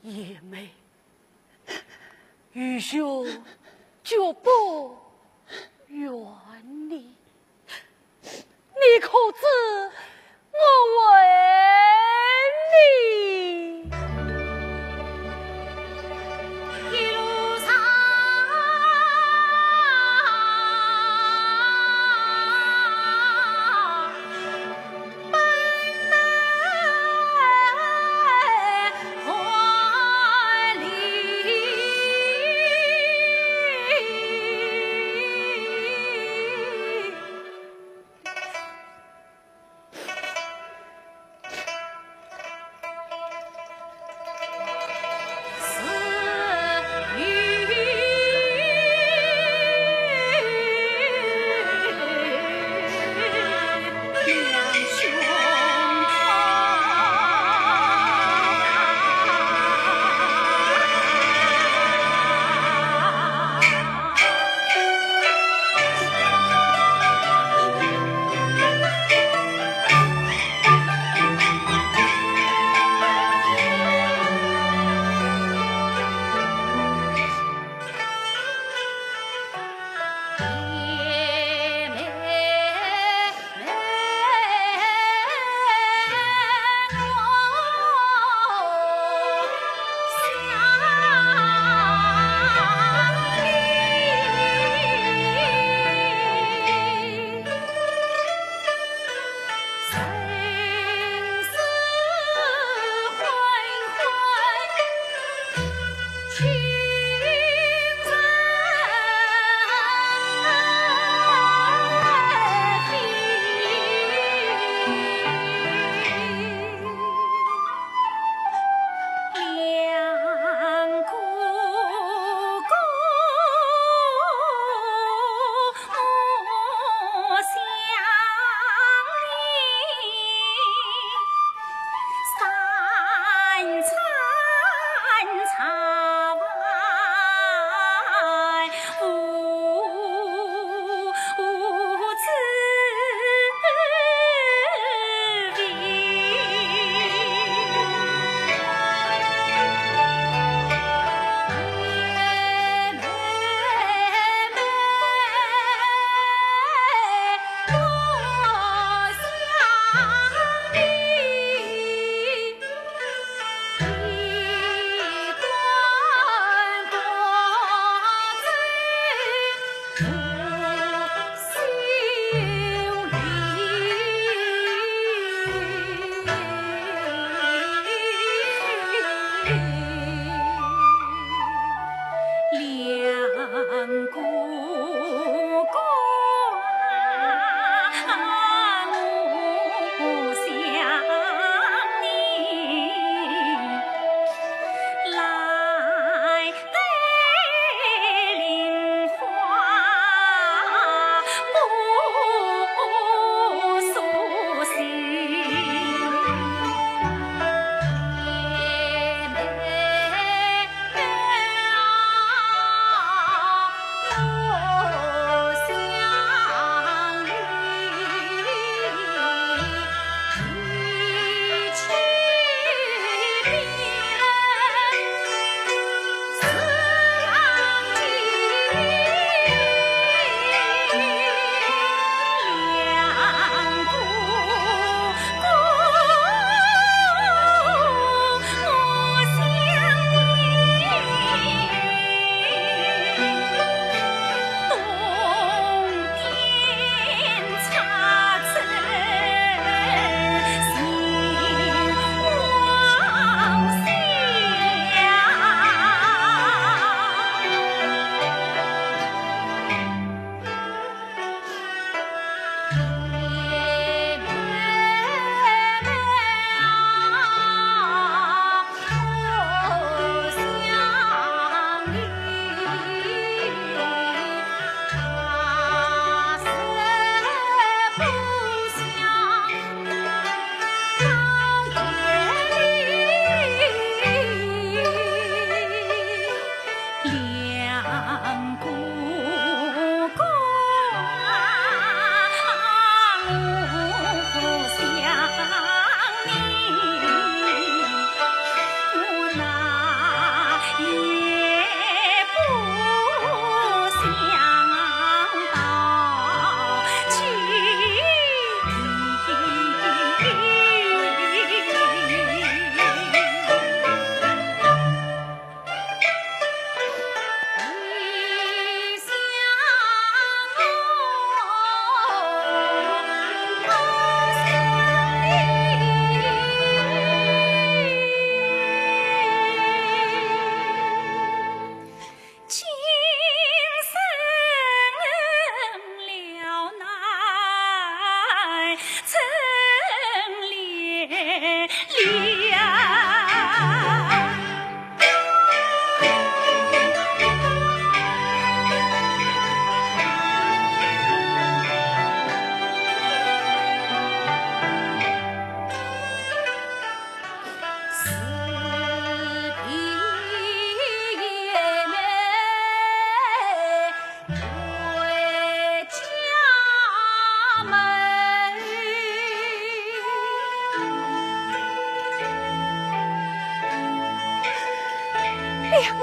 贤妹，愚兄决不怨你。 你可知我为你？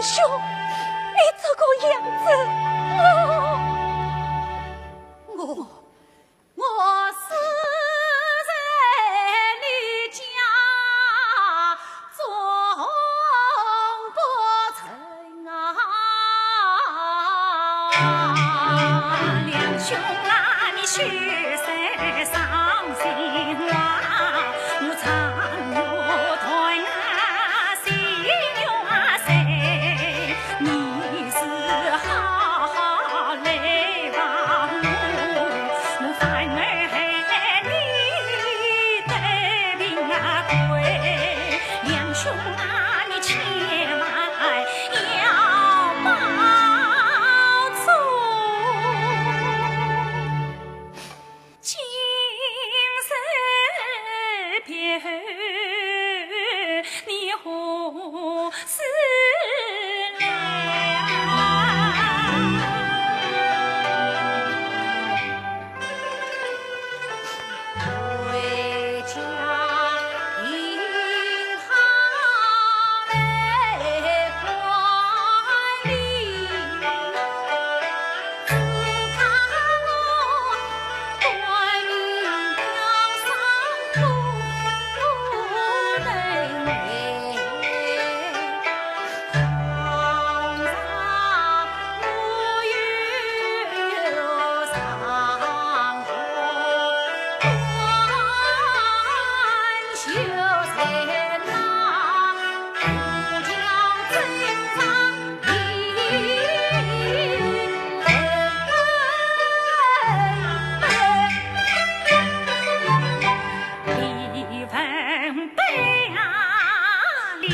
兄，你这个样子，我，我，我死在你家中不成啊！梁兄啊，你休 伤心啊，我常有断啊心啊谁，你是好好来帮我，我反而害你得病啊鬼。梁兄啊，你千万要保重。 今日别后你何时来？回家一趟来管理。 李文白啊，李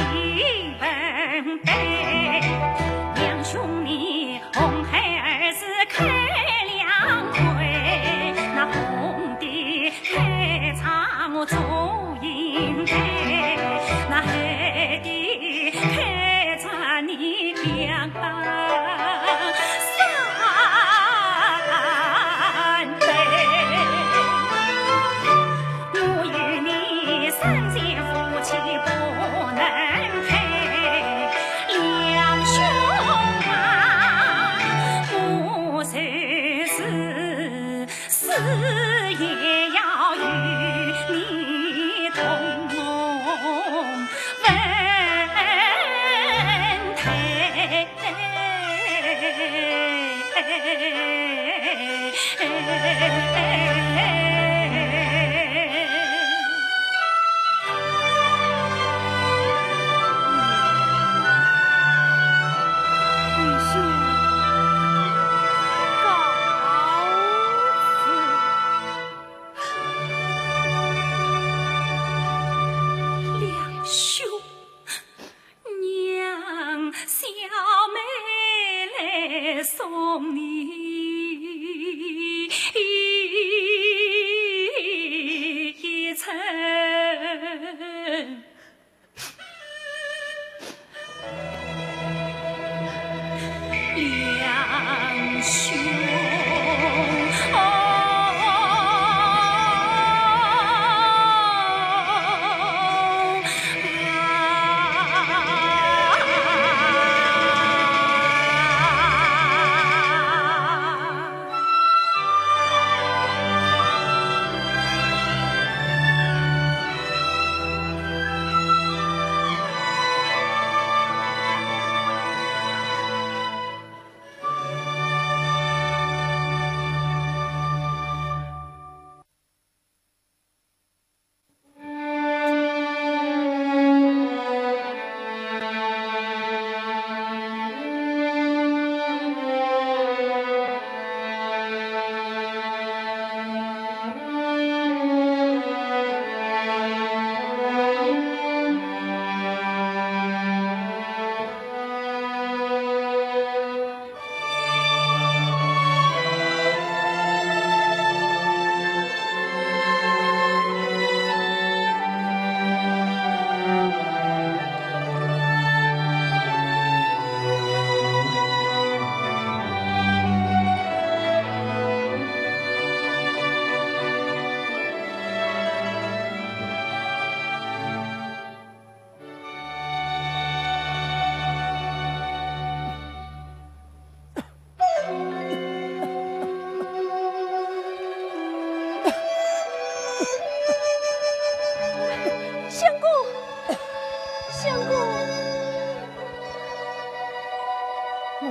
文白，梁兄你红孩儿是开两回，那红的开张祝英台，那黑的 看着你两三杯，我与你三间夫妻不能配，梁兄啊，我就是 死也要与你同梦分台。梁兄，娘小妹来送你一程。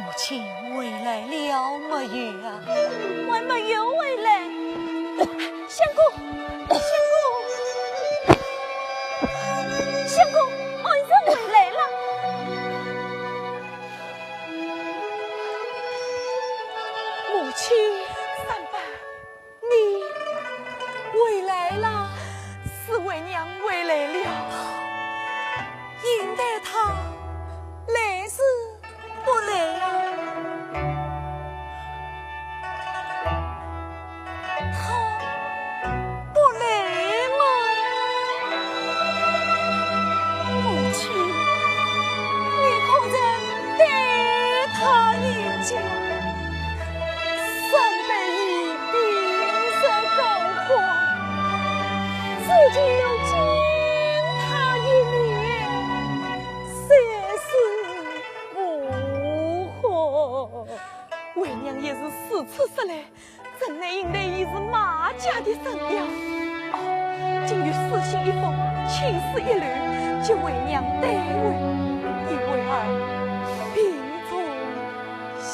母亲回来了没有啊？还没有回来。相公，相公，相公，俺是回来了。母亲。三宝，你回来了？是为娘回来了。 应待他来是不来啊？他不来吗？母亲，你可曾对他一讲？三宝病势刚化，只求见他一面， 三思无悔。为娘也是如此说来，怎奈应待已是马家的身标。哦，今有书信一封，亲书一篓，给为娘带回，与为儿病重相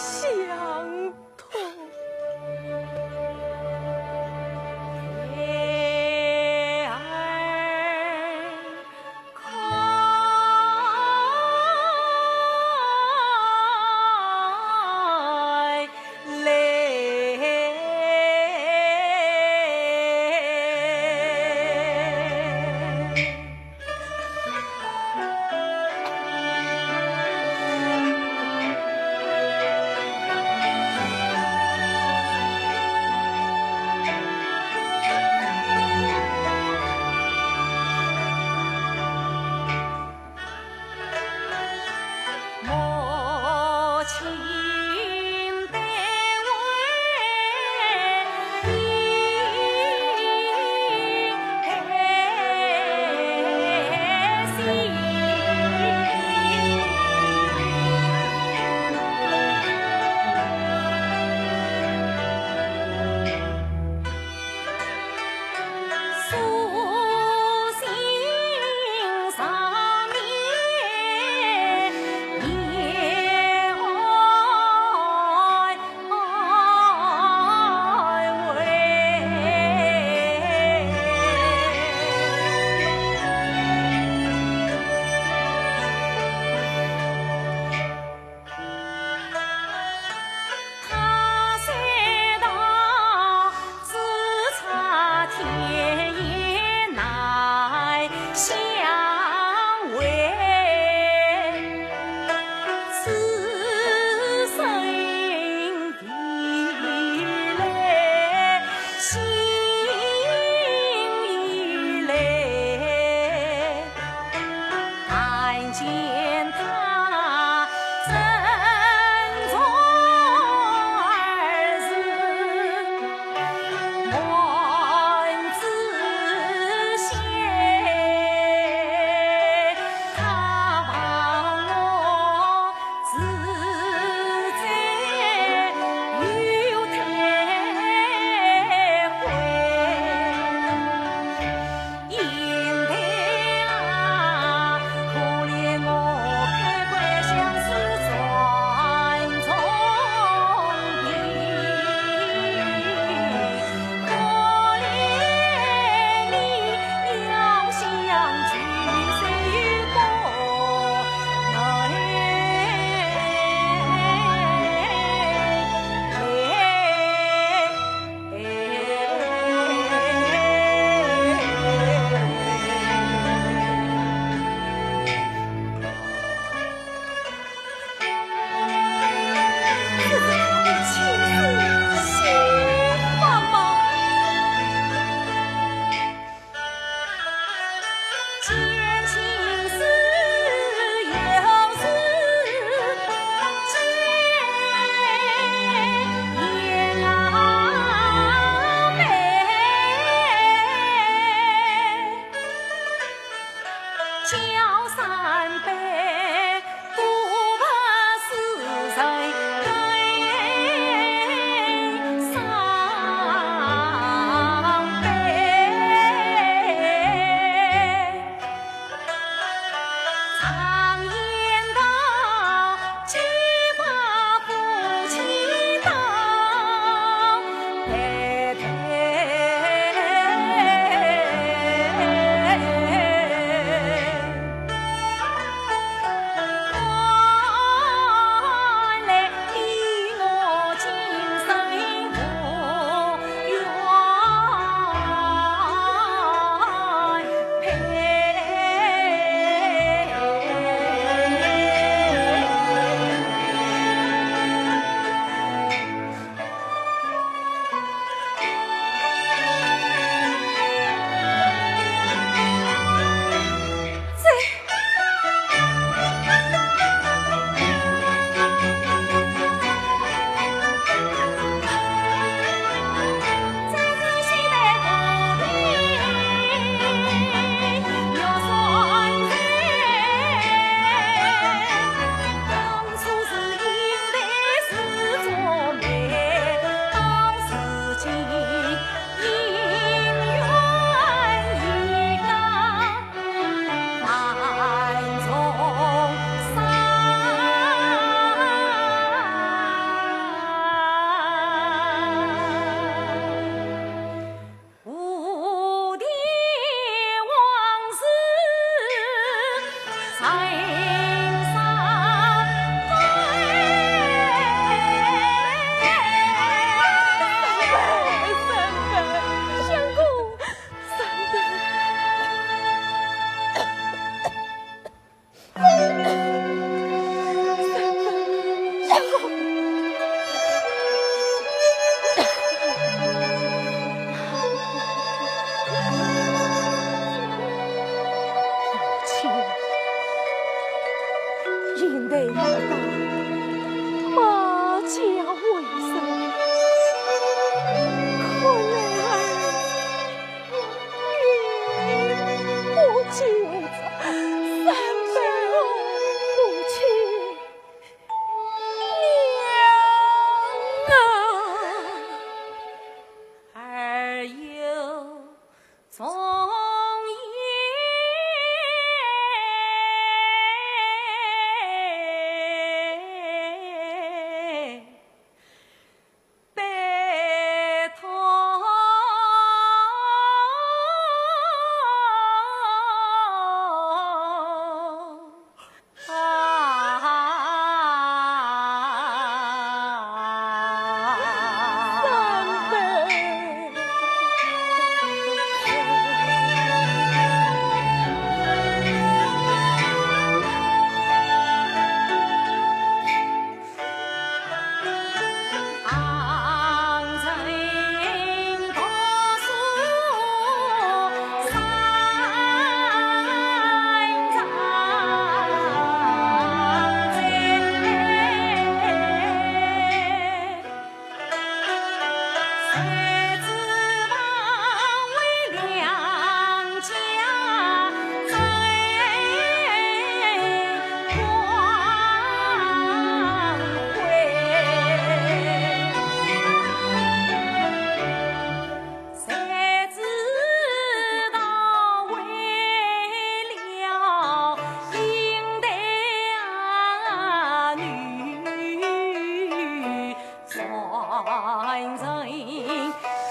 万人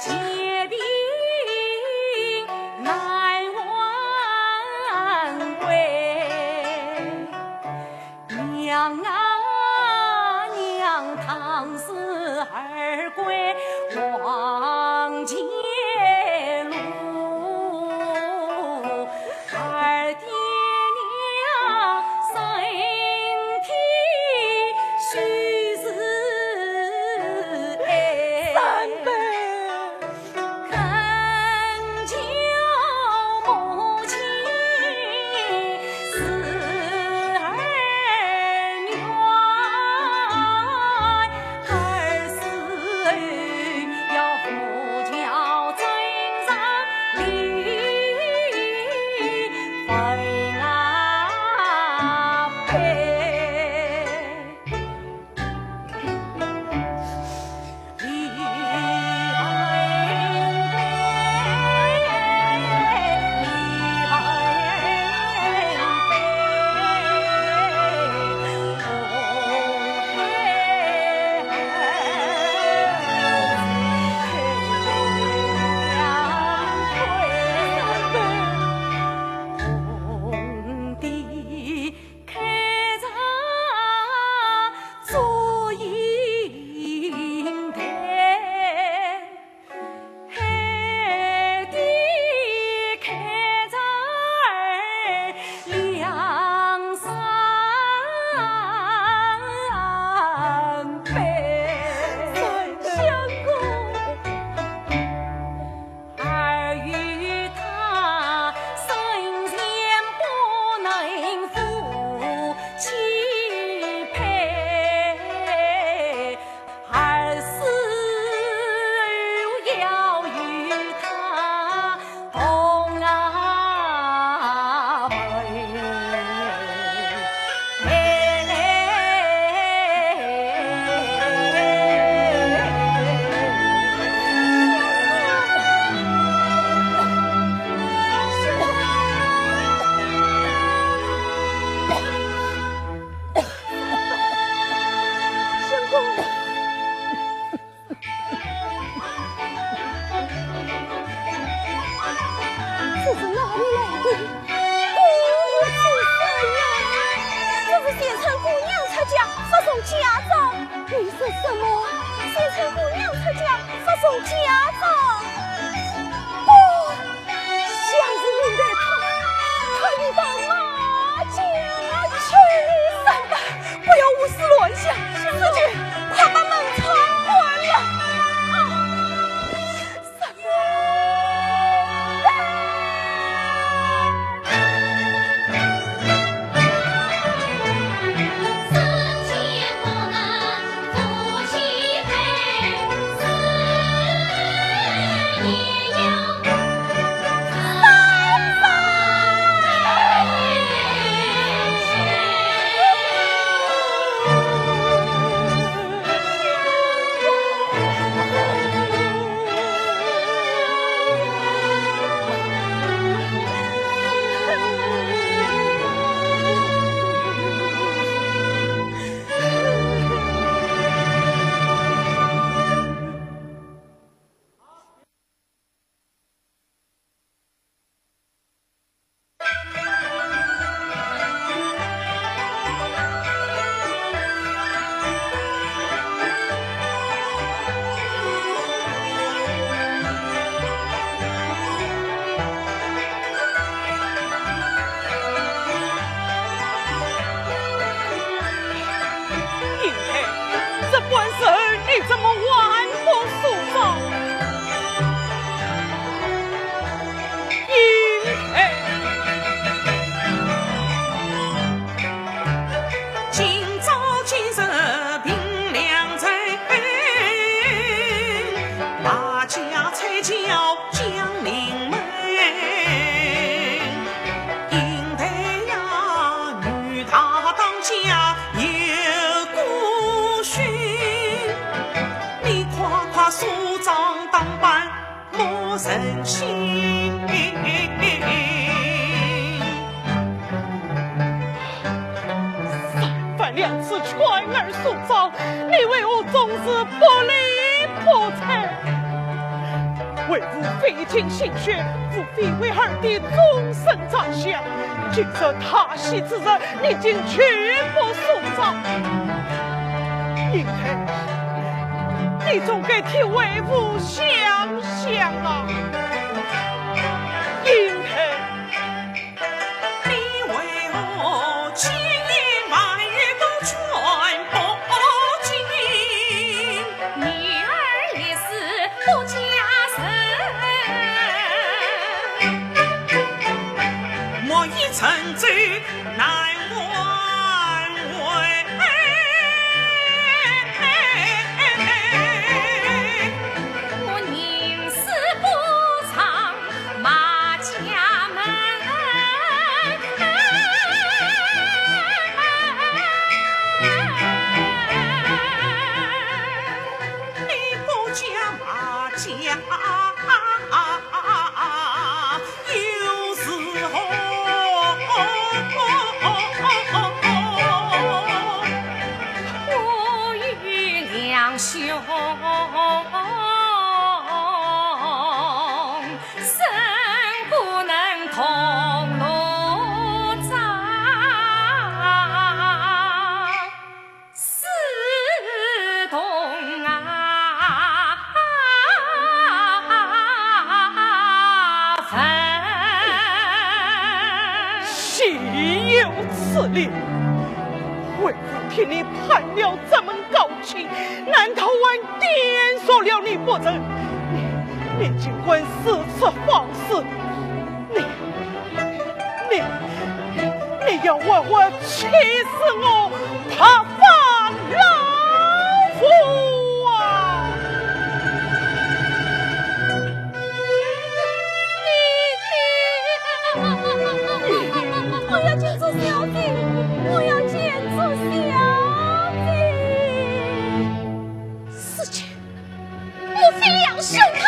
皆兵难还归。娘啊娘，倘使儿归黄泉路，儿爹娘身体虚实哀。三杯。 恳求母亲慈恩远，儿死后要扶轿镇上礼，坟啊碑。相公，这是哪里来的？姑娘之身啊！这是先生姑娘出嫁，不送嫁妆。你说什么？先生姑娘出嫁，不送嫁妆？不， 想是你带他，他已到马家去。三宝，不要胡思乱想，自己快把门窗关了。啊，三宝。英台，这般时候你怎么还不梳妆？英台。今朝今日汴梁城，大家才叫 将临门。英台呀，女大当家有个训，你快快梳妆打扮，莫成心。三番两次劝儿梳妆，你为何总是不理奴才，为父费尽心血，无非为二弟终身着想，今日他喜之日，你竟全部送上。英台，你总该替为父想想啊！英台。 你为何千言万语都劝不进？女儿一死不嫁人，莫以成舟难挽回。我宁死不上 马家门。你不嫁马家又如何？我与两兄 生不能同炉灶，死同啊坟。岂有此理！为父替你攀了这门高 亲，难道还颠覆了你不成？你，你竟敢如此放肆！你，你，你要活活气死我白发老夫啊！我要见做小姐，我要见做小姐。 世间，莫非两兄他……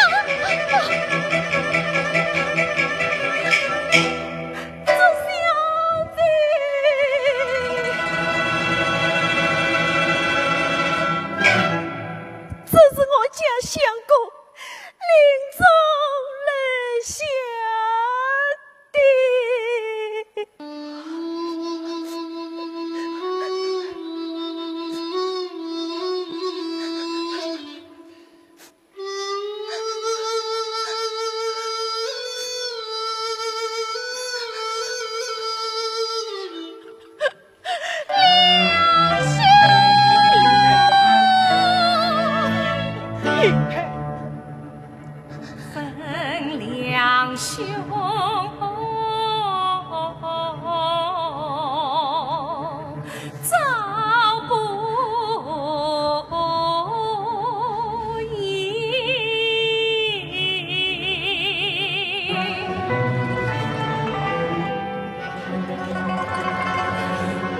做小姐，这是我家相公临终留下 的。分两兄照顾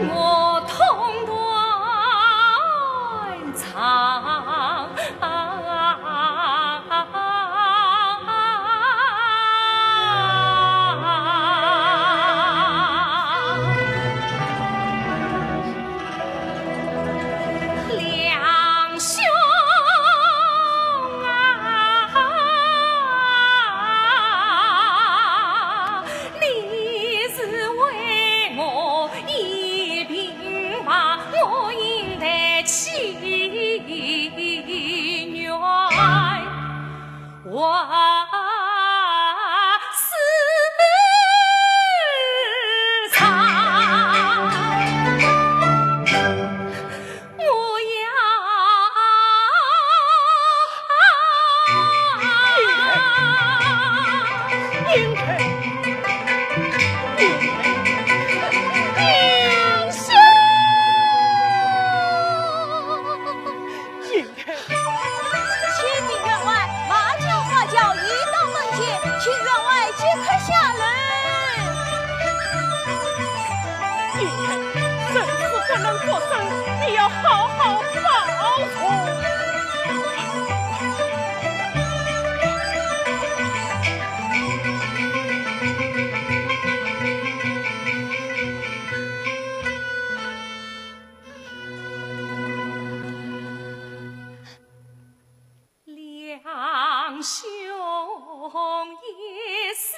我同断肠。两兄啊，你是为我一病亡，我应得祈愿。 我是唱，我要……英台，英台，英台。 请你员外马脚马脚移到门前，请员外即刻下楼。你真是不能作声，你要好好保重。兄一死，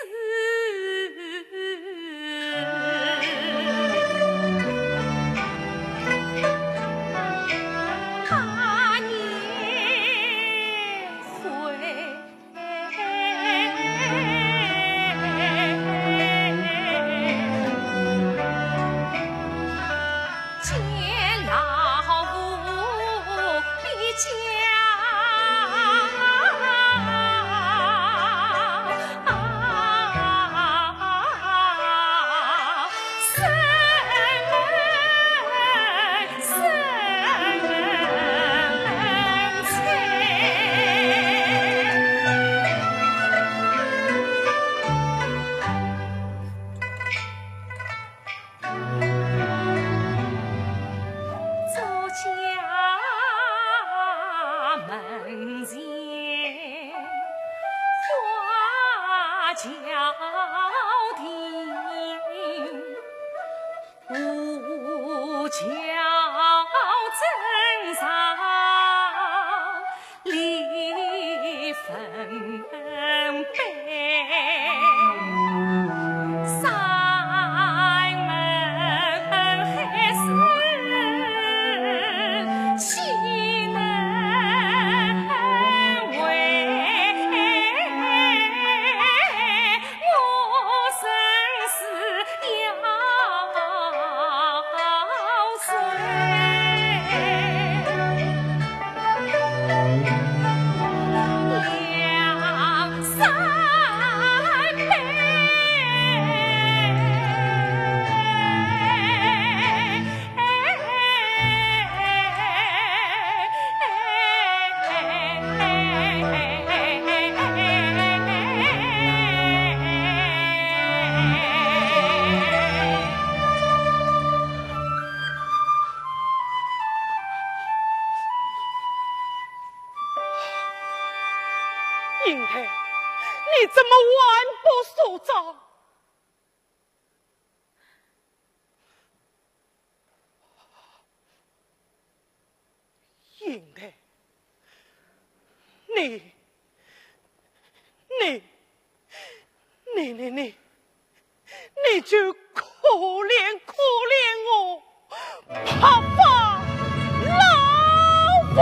他年会。 见老父比较。英台，你怎么魂不守舍？ 英台，你，你，你，你，你，你就可怜可怜我白发老父。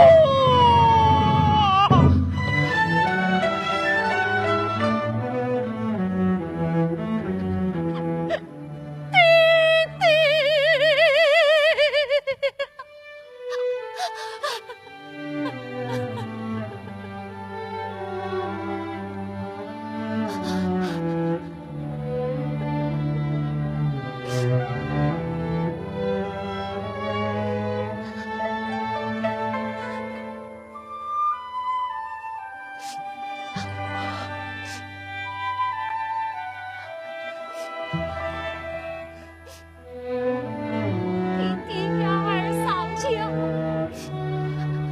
弟弟要二嫂家，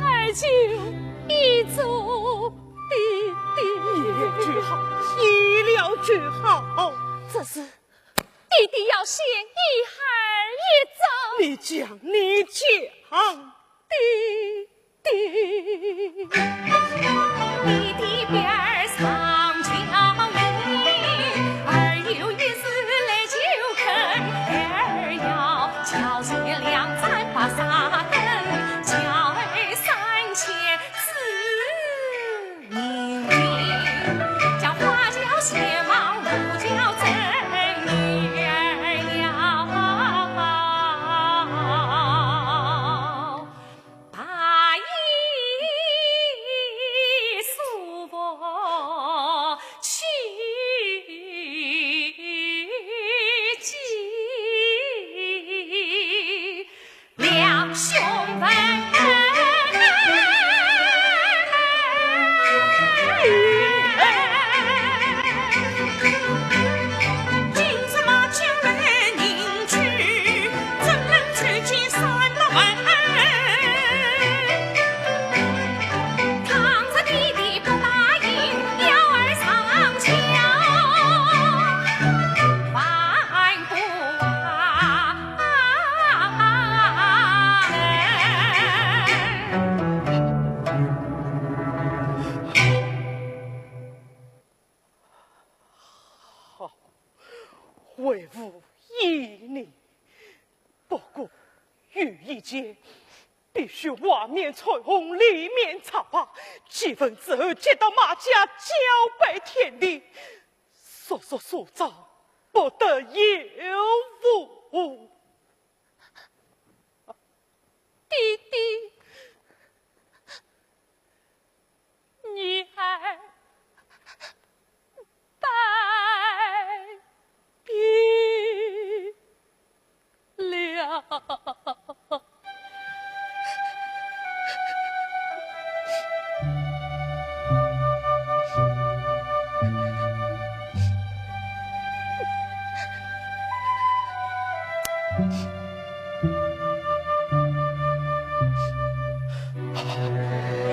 二舅已做弟弟。已了就好，已了就好。只是弟弟要先依孩儿一走。你讲，你讲。 弟弟。弟弟别儿上轿迎，二舅一时来就肯，孩儿要叫前两盏白纱灯，叫三千子民迎，叫花轿先忙，后轿真，女儿要白衣为父依你。不过，有一件，必须外面彩虹，里面插花，几分之后接到马家，交拜天地，速速速早，不得有误。爹爹， 你还拜别了。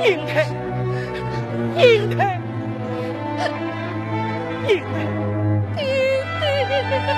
英台，英台，英台，爹爹，英台。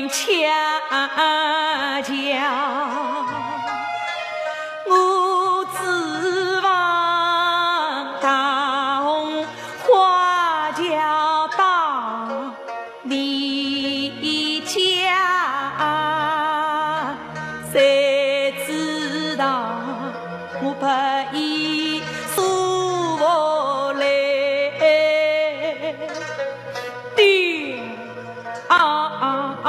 恰巧我指望大红花轿到你家，谁知道我不依，苏福来。 的啊啊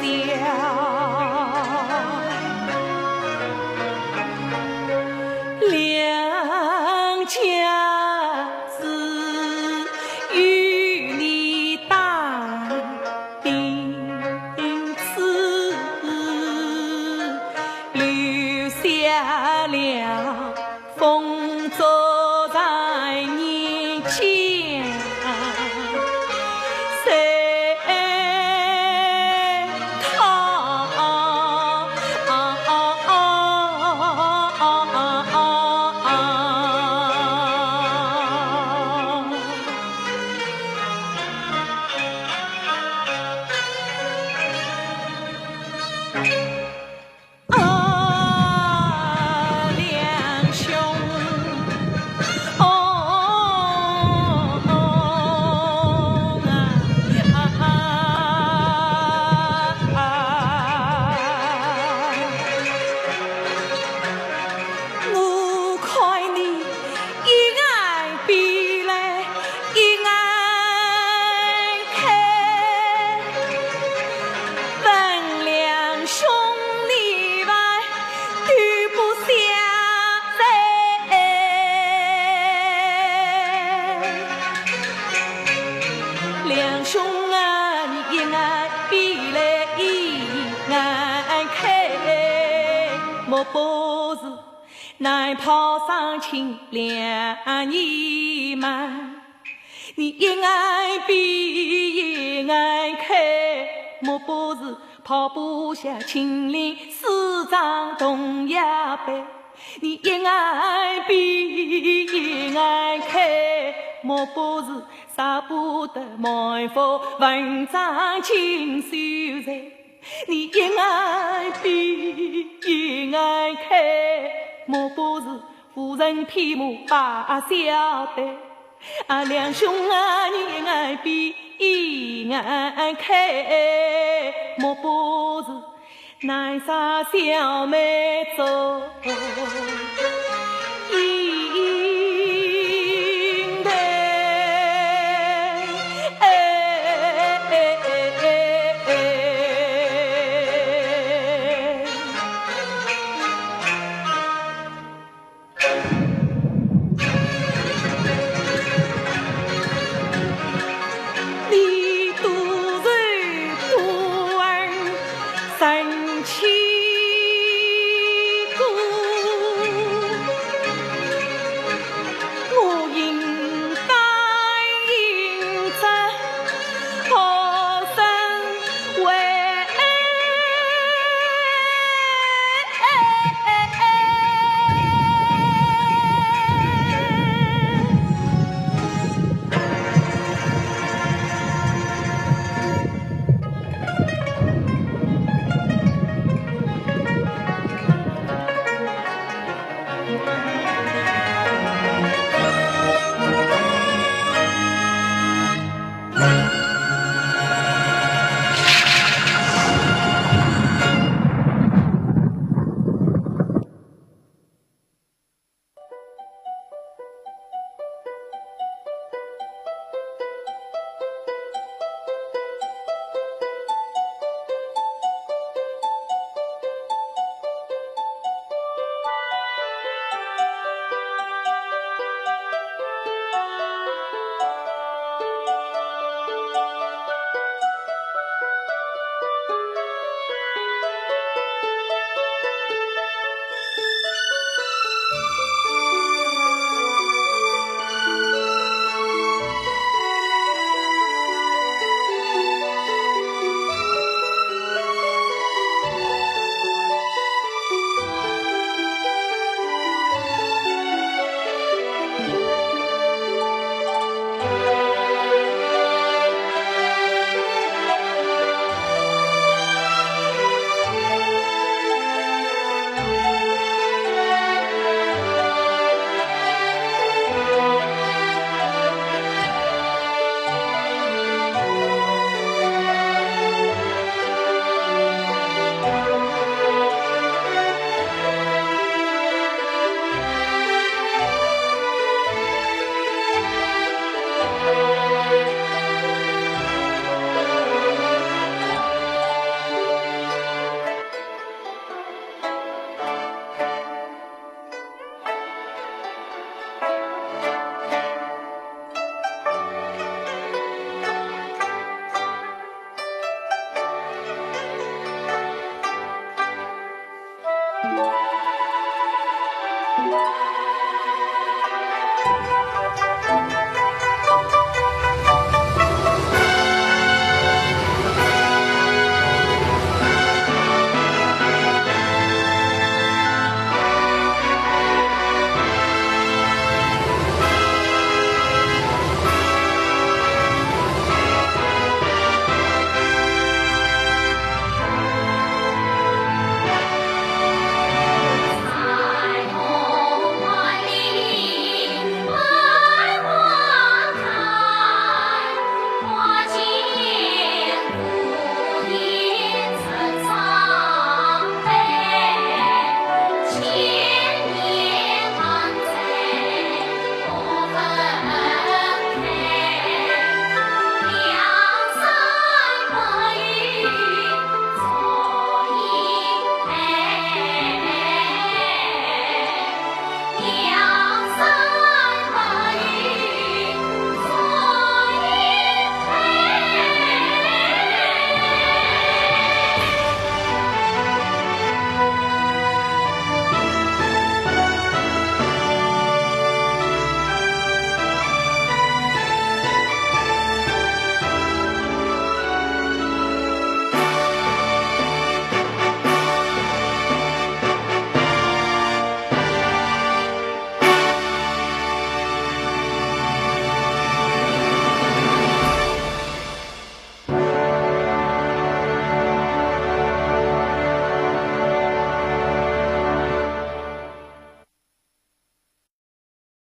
笑。两家子与你打，因此留下了 风烛残年间，谁讨？啊，两兄，哦，啊，我看你 一眼闭来一眼开，问两兄弟吧，都不相在。两兄啊，你一眼闭来一眼开，莫不是 难抛三千两银吗？你一眼闭一眼开，莫不是抛不下秦岭四丈铜牙板？你一眼闭一眼开，莫不是舍不得满腹文章进修才？ 你一眼闭一眼开，莫不是夫人披麻摆小单？啊，两兄啊，你一眼闭一眼开，莫不是难舍小妹做